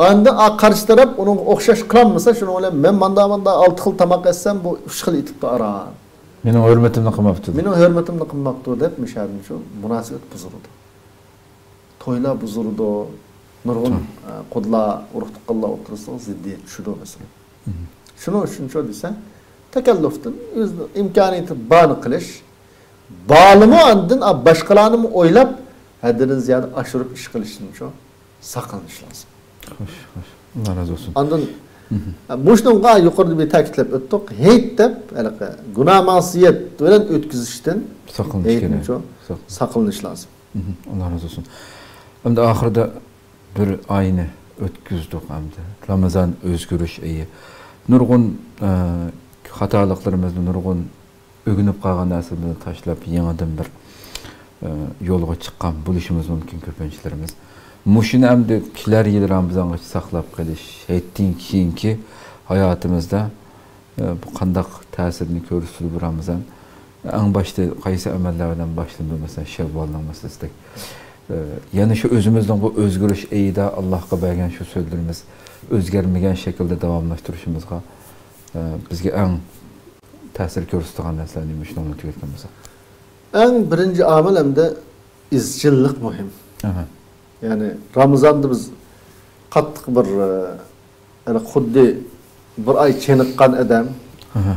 ئاندىن ئا قارشى تەرەپ ئۇنىڭغا ئوخشاش قىلالمىسا، شۇنىڭ بىلەن مەن ماندا ماندا ئالتە خىل تاماق ئەتسەم، بۇ ئۈچ خىل ئېتىپتۇ ئاران. مېنىڭ ھۆرمىتىمنى قىلماپتۇ. مېنىڭ ھۆرمىتىمنى قىلماپتۇ دەپ مۇشۇ يەردىن شۇ مۇناسىۋەت بۇزۇلىدۇ. تويلار بۇزۇلىدۇ. نۇرغۇن، توي. ئە، قۇدىلار، ئۇرۇق تۇغقانلار ئوتتۇرىسىغا زىددىيەت چۈشىدۇ مەسىلەن. مھم. شۇنىڭ ئۈچۈن شۇ دېسە، تەكەللۇپتىن ئۆزىنىڭ ئىمكانىيىتى بارنى قىلىش، بارلىمۇ ئاندىن، ئا، باشقىلارنىمۇ ئويلاپ، ھەددىدىن زىيادە ئاشۇرۇپ ئىش قىلىشتىن شۇ ساقلىنىش لازىم. خوش، خوش. ئاللا رازى بولسۇن. ئاندىن، مھم. ئە، مۇشۇنىڭغا يۇقىرىدا بىر تەكىتلەپ ئۆتتۇق. ھېيت دەپ، ھېلىقى گۇناھ مەسىيەت بىلەن ئۆتكۈزۈشتىن ساقلىنىش ھېيتنى كېرەك. شۇ ساق- ساقلىنىش لازىم. مھم. ئاللا رازى بولسۇن. ئەمدى ئاخىرىدا بىر ئاينى ئۆتكۈزدۇق ئەمدى. رامىزان ئۆزگىرىش ئېيى. نۇرغۇن، ئە، خاتالىقلىرىمىزنى، نۇرغۇن ئۆگىنىپ قالغان نەرسىمىزنى تاشلاپ، يېڭىدىن بىر، ئە، يولغا چىققان بولۇشىمىز مۇمكىن كۆپىنچىلىرىمىز. مۇشۇنى ئەمدى كېلەر يىل رامىزانغىچە ساقلاپ قېلىش، ھېيتتىن كېيىنكى ھاياتىمىزدا، ئە، بۇ قانداق تەسىرنى كۆرسىتىدۇ بۇ رامىزان؟ ئەڭ باشتا قايسى ئەمەللەر بىلەن باشلىنىدۇ؟ مەسىلەن، شەۋۋالنىڭ مەسىلىسىدەك. ئە، يەنە شۇ ئۆزىمىزنىڭ بۇ ئۆزگىرىش ئېيىدا ئاللاھقا بەرگەن شۇ سۆزلىرىمىز ئۆزگەرمىگەن شەكىلدە داۋاملاشتۇرۇشىمىزغا، ئە، بىزگە ئەڭ تەسىر كۆرسىتىدىغان نەرسىلەر نېمە؟ شۇنىڭ بىلەن تۈگەتكەن بولساق. ئەڭ بىرىنچى ئامىل ھەمدە ئىزچىللىق مۇھىم. ئەھە. يەنى رامىزاندا بىز قاتتىق بىر، ئە، يەنى خۇددى بىر ئاي چېنىققان ئادەم، ئەھە،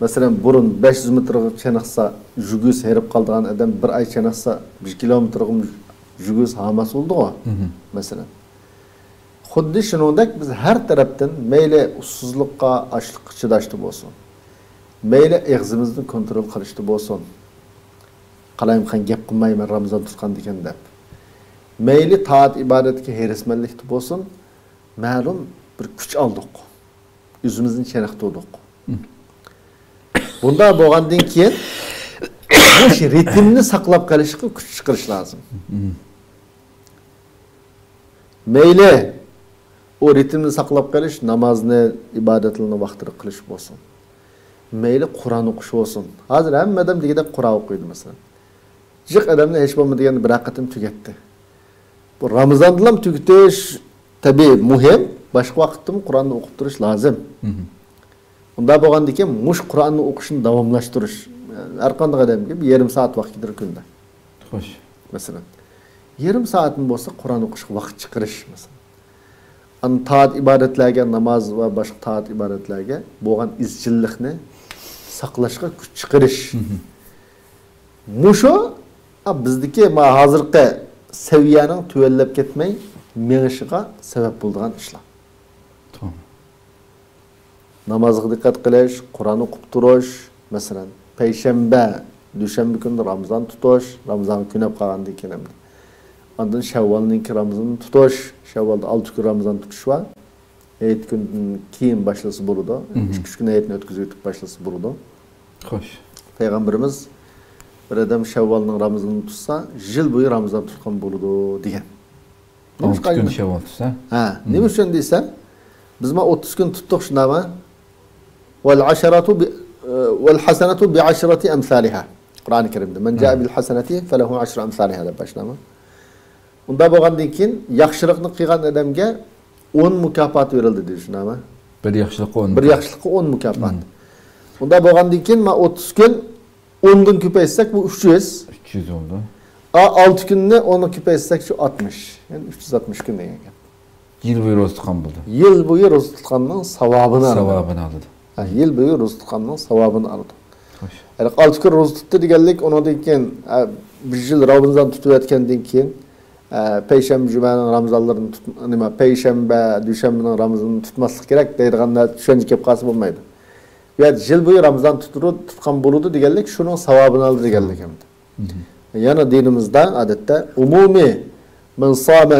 مەسىلەن، بۇرۇن بەش يۈز مېتىرغا چېنىقسا، يۈگۈرسە ھېرىپ قالىدىغان ئادەم بىر ئاي چېنىقسا، بىر كىلومېتىرغىمۇ يۈگۈرسە ھاماس بولىدىغۇ، مەسىلەن. خۇددى شۇنىڭدەك بىز ھەر تەرەپتىن مەيلى ئۇسسۇزلۇققا، ئاچلىققا چىداشتا بولسۇن، مەيلى ئېغىزىمىزنى كونترول قىلىشتا بولسۇن، قالايمىقان گەپ قىلمايمەن رامىزان تۇتقاندىكىن دەپ، مەيلى تائەت ئىبادەتكە ھېرىسمەنلىكتە بولسۇن، مەلۇم بىر كۈچ ئالدۇق. ئۆزىمىزنى چېنىقتۇردۇق. بۇنداق بولغاندىن كېيىن بۇ رىتىمنى ساقلاپ قېلىشقا كۈچ چىقىرىش لازىم. مەيلى ئۇ رىتىمنى ساقلاپ قېلىش نامازنى، ئىبادەتلەرنى ۋاقتىدا قىلىش بولسۇن. مەيلى قۇرئان ئوقۇش بولسۇن. ھازىر ھەممە ئادەم دېگۈدەك قۇرئان ئوقۇيدۇ، مەسىلەن. جىق ئادەمنى ھېچ بولمىدى دېگەندە بىر قېتىم تۈگەتتى. بۇ رامىزاندىلا تۈگىتىش تەبىئىي مۇھىم، باشقا ۋاقىتتىمۇ قۇرئاننى ئوقۇپ تۇرۇش لازىم. ئۇنداق بولغاندىكىن مۇشۇ قۇرئاننى ئوقۇشنى داۋاملاشتۇرۇش. ھەر قانداق ئادەمگە بىر يېرىم سائەت ۋاقىت كېتىدۇ كۈندە. خوش. مەسىلەن، يېرىم سائەتمۇ بولسا قۇرئان ئوقۇشقا ۋاقىت چىقىرىش، مەسىلەن. ئاندىن تائەت ئىبادەتلەرگە، ناماز ۋە باشقا تائەت ئىبادەتلەرگە بولغان ئىزچىللىقنى ساقلاشقا كۈچ چىقىرىش. مۇشۇ، ئا، بىزدىكى ما ھازىرقى سەۋىيەنىڭ تۆۋەنلەپ كەتمەي مېڭىشىغا سەۋەب بولىدىغان ئىشلار. توغرا. نامازغا دىققەت قىلىش، قۇرئان ئوقۇپ تۇرۇش، مەسىلەن، پەيشەنبە، دۈشەنبە كۈنىدە رامىزان تۇتۇش، رامىزانغا كۆنۈپ قالغاندىن كېيىن ئەمدى. ئاندىن شەۋۋالنىڭكى رامىزانىنى تۇتۇش، شەۋۋالدا ئالتە كۈن رامىزان تۇتۇش بار. ھېيت كۈندىن كېيىن باشلىسا بولىدۇ. ئىككى، ئۈچ كۈن ھېيتنى ئۆتكۈزۈۋېتىپ باشلىسا بولىدۇ. خوش. پەيغەمبىرىمىز، بىر ئادەم شەۋۋالنىڭ رامىزىنىنى تۇتسا، يىل بويى رامىزان تۇتقان بولىدۇ، دېگەن. نېمە ئۈچۈن؟ ئالتە كۈن شەۋۋال تۇتسا. ھە، نېمە ئۈچۈن دېسە، بىز ما ئوتتۇز كۈن تۇتتۇق، شۇنداقمۇ؟ ۋەل ھەسەنەتۇ بى-، ۋەل ھەسەنەتۇ بىئەشرەتى ئەمسالىھا. قۇرئانى كەرىمدە، مەن جائە بىل ھەسەنەتى فەلەھۇ ئەشرۇ ئەمسالىھا دەپ باشلىنىدۇ. ئۇنداق بولغاندىن كېيىن ياخشىلىقنى قىلغان ئادەمگە ئون مۇكاپات بېرىلدى دېدى، شۇنداقمۇ؟ بىر ياخشىلىققا ئون. بىر ياخشىلىققا ئون مۇكاپات. ئۇنداق بولغاندىن كېيىن ما ئوتتۇز كۈن ئوندىن كۆپەيتسەك، بۇ ئۈچ يۈز. ئۈچ يۈز بولدى. ئا، ئالتە كۈننى ئونغا كۆپەيتسەك، شۇ ئاتمىش. يەنى ئۈچ يۈز ئاتمىش كۈن دېگەن گەپ. يىل بويى روزا تۇتقان بولدى. يىل بويى روزا تۇتقاننىڭ ساۋابىنى ئالىدۇ. ساۋابىنى ئالىدۇ. ھە، يىل بويى روزا تۇتقاننىڭ ساۋابىنى ئالىدۇ. خوش. يەنى ئالتە كۈن روزا تۇتتى دېگەنلىك، ئۇنىڭدىن كېيىن، ھە، بىر يىل رامىزان تۇتۇۋەتكەندىن كېيىن، ئە، پەيشەنبە، جۈمەنىڭ رامىزانلىرىنى تۇت-، نېمە، پەيشەنبە، دۈشەنبىنىڭ رامىزىنىنى تۇتماسلىق كېرەك دەيدىغان نە-، چۈشەنچە كېلىپ قالسا بولمايدۇ. بۇ يەردە يىل بويى رامىزان تۇتۇرۇ-، تۇتقان بولىدۇ دېگەنلىك، شۇنىڭ ساۋابىنى ئالىدۇ دېگەنلىك ئەمدى. يەنە دىنىمىزدا ئادەتتە ئومۇمىي، مەن سامە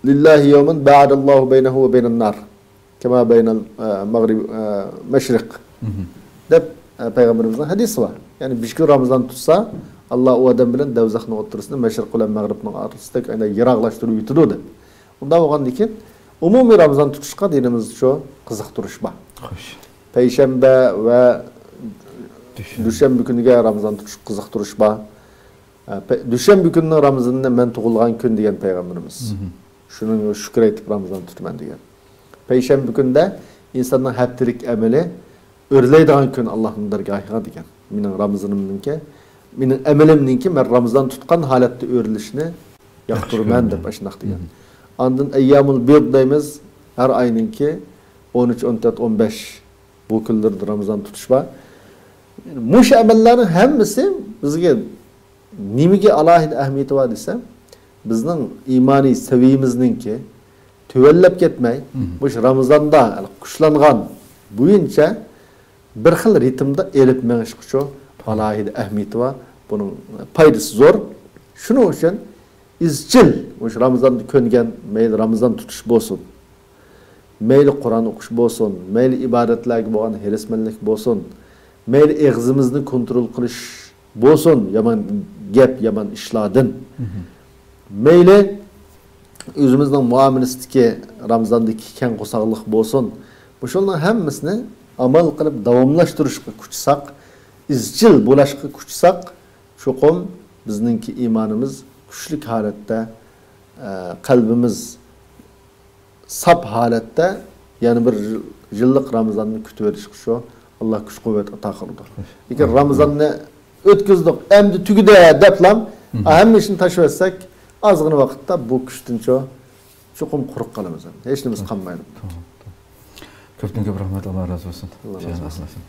لىللاھى يەۋمەن بەئەدەللاھۇ بەينەھۇ ۋە بەينەن نار. كەما بەينەل، ئە، مەغرىب، ئە، مەشرىق دەپ، ئە، پەيغەمبىرىمىزنىڭ ھەدىسى بار. يەنى بىر كۈن رامىزان تۇتسا، ئاللا ئۇ ئادەم بىلەن دەۋزەخنىڭ ئوتتۇرىسىنى، مەشرىق بىلەن مەغرىبنىڭ ئارىسىدەك ئەنە يىراقلاشتۇرۇپ يېتىدۇ دەپ. ئۇنداق بولغاندىن كېيىن ئومۇمىي رامىزان تۇتۇشقا دىنىمىزدا شۇ قىزىقتۇرۇش بار. خوش. پەيشەنبە ۋە دۈشەنبە. دۈشەنبە كۈنىگە رامىزان تۇتۇشقا قىزىقتۇرۇش بار. ئە، پە-، دۈشەنبە كۈنىنىڭ رامىزىنىنى مەن تۇغۇلغان كۈن دېگەن پەيغەمبىرىمىز. شۇنىڭغا شۈكۈر ئېيتىپ رامىزان تۇتىمەن دېگەن. پەيشەنبە كۈنىدە ئىنساننىڭ ھەپتىلىك ئەمىلى ئۆرلەيدىغان كۈن ئاللانىڭ دەرگاھىغا دېگەن. مېنىڭ رامىزىنىمنىڭكى، مېنىڭ ئەمىلىمنىڭكى مەن رامىزان تۇتقان ھالەتتە ئۆرلىشىنى ياقتۇرىمەن دەپ ئاشۇنداق دېگەن. ئاندىن ئەييامۇل بىد دەيمىز، ھەر ئاينىڭكى ئون ئۈچ، ئون تۆت، ئون بەش بۇ كۈنلىرىدە رامىزان تۇتۇش بار. مۇشۇ ئەمەللەرنىڭ ھەممىسى بىزگە نېمىگە ئالاھىدە ئەھمىيىتى بار دېسە، بىزنىڭ ئىمانىي سەۋىيەمىزنىڭكى تۆۋەنلەپ كەتمەي، مۇشۇ رامىزاندا كۈچلەنگەن بويىچە بىر خىل رىتىمدا ئېلىپ مېڭىشقىچۇ ئالاھىدە ئەھمىيىتى بار. بۇنىڭ پايدىسى زور. شۇنىڭ ئۈچۈن ئىزچىل مۇشۇ رامىزاندا كۆنگەن، مەيلى رامىزان تۇتۇش بولسۇن، مەيلى قۇرئان ئوقۇش بولسۇن، مەيلى ئىبادەتلەرگە بولغان ھېرىسمەنلىك بولسۇن، مەيلى ئېغىزىمىزنى كونترول قىلىش بولسۇن، يامان گەپ، يامان ئىشلاردىن. مەيلى ئۆزىمىزنىڭ مۇئامىلىسىدىكى رامىزاندىكى كەڭ قورساقلىق بولسۇن، مۇشۇلارنىڭ ھەممىسىنى ئامال قىلىپ داۋاملاشتۇرۇشقا كۈچىساق، ئىزچىل بولۇشقا كۈچىساق، چوقۇم بىزنىڭكى ئىمانىمىز كۈچلۈك ھالەتتە، ئە، قەلبىمىز ساپ ھالەتتە يەنە بىر يىللىق رامىزاننى كۈتۈۋېلىشقا شۇ ئاللا كۈچ-قۇۋۋەت ئاتا قىلىدۇ. لېكىن رامىزاننى ئۆتكۈزدۇق، ئەمدى تۈگىدى دەپلا ھەممە ئىشنى تاشلىۋەتسەك، ئازغىنا ۋاقىتتا بۇ كۈچتىن شۇ چوقۇم قۇرۇق قالىمىز ئەمدى. ھېچ نېمىسى قالمايدۇ. كۆپتىن كۆپ رەھمەت، ئاللا رازى بولسۇن. ئاللا رازى بولسۇن.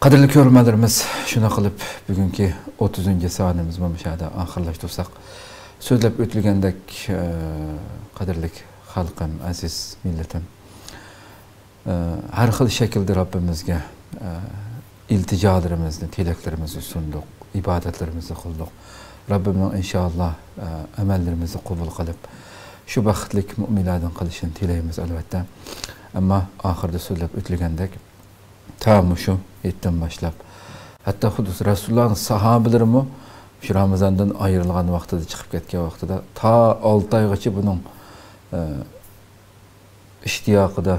قەدىرلىك كۆرۈرمەنلىرىمىز، شۇنداق قىلىپ بۈگۈنكى ئوتتۇزىنچى سانىمىزمۇ مۇشۇيەردە ئاخىرلاشتۇرساق. سۆزلەپ ئۆتۈلگەندەك، ئە، قەدىرلىك خەلقىم، ئەزىز مىللىتىم، ئە، ھەر خىل شەكىلدە رەببىمىزگە، ئە، ئىلتىجالىرىمىزنى، تىلەكلىرىمىزنى سۇندۇق، ئىبادەتلىرىمىزنى قىلدۇق. رەببىمنىڭ ئىنشائاللا، ئە، ئەمەللىرىمىزنى قوبۇل قىلىپ، شۇ بەختلىك مۆمىنلەردىن قىلىشىنى تىلەيمىز، ئەلۋەتتە. ئەمما ئاخىرىدا سۆزلەپ ئۆتۈلگەندەك، تا مۇشۇ ھېيتتىن باشلاپ، ھەتتا خۇددى رەسۇلۇللانىڭ ساھابىلىرىمۇ شۇ رامىزاندىن ئايرىلغان ۋاقتىدا، چىقىپ كەتكەن ۋاقتىدا تا ئالتە ئايغىچە بۇنىڭ، ئە، ئىشتىياقىدا،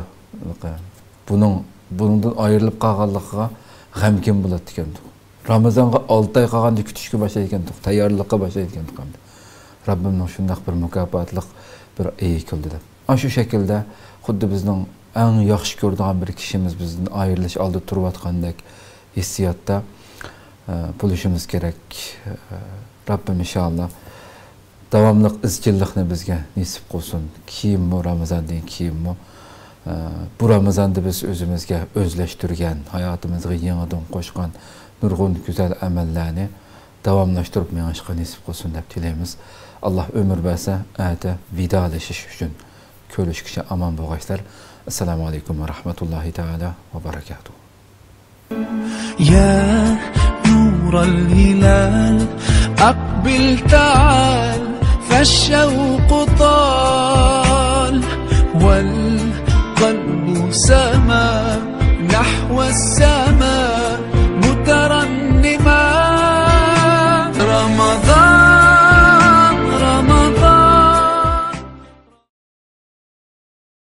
بۇنىڭ، بۇنىڭدىن ئايرىلىپ قالغانلىقىغا غەمكىن بولاتتىكەنتۇق. رامىزانغا ئالتە ئاي قالغاندا كۈتۈشكە باشلايدىكەنتۇق، تەييارلىققا باشلايدىكەنتۇق ئەمدى. رەببىمنىڭ شۇنداق بىر مۇكاپاتلىق بىر ئېيى كەلدى دەپ. ئاشۇ شەكىلدە خۇددى بىزنىڭ ئەڭ ياخشى كۆرىدىغان بىر كىشىمىز بىزدىن ئايرىلىش ئالدىدا تۇرۇۋاتقاندەك ھېسسىياتتا، ئە، بولۇشىمىز كېرەك. ئە، رەببىم ئىنشائاللا داۋاملىق ئىزچىللىقنى بىزگە نېسىپ قىلسۇن. كېيىنمۇ، رامىزاندىن كېيىنمۇ، ئە، بۇ رامىزاندا بىز ئۆزىمىزگە ئۆزلەشتۈرگەن، ھاياتىمىزغا يېڭىدىن قوشقان نۇرغۇن گۈزەل ئەمەللەرنى داۋاملاشتۇرۇپ مېڭىشقا نېسىپ قىلسۇن دەپ تىلەيمىز. ئاللا ئۆمۈر بەرسە، ئەتە ۋىدالىشىش ئۈچۈن كۆرۈشكىچە ئامان بولغايسىلەر. ئەسسالامۇ ئەلەيكۇم ۋە رەھمەتۇللاھى تائالا ۋە بەرەكاتۇھ. يا نور الهلال، أقبل تعال، فالشوق طال، والقلب سما نحو السماء.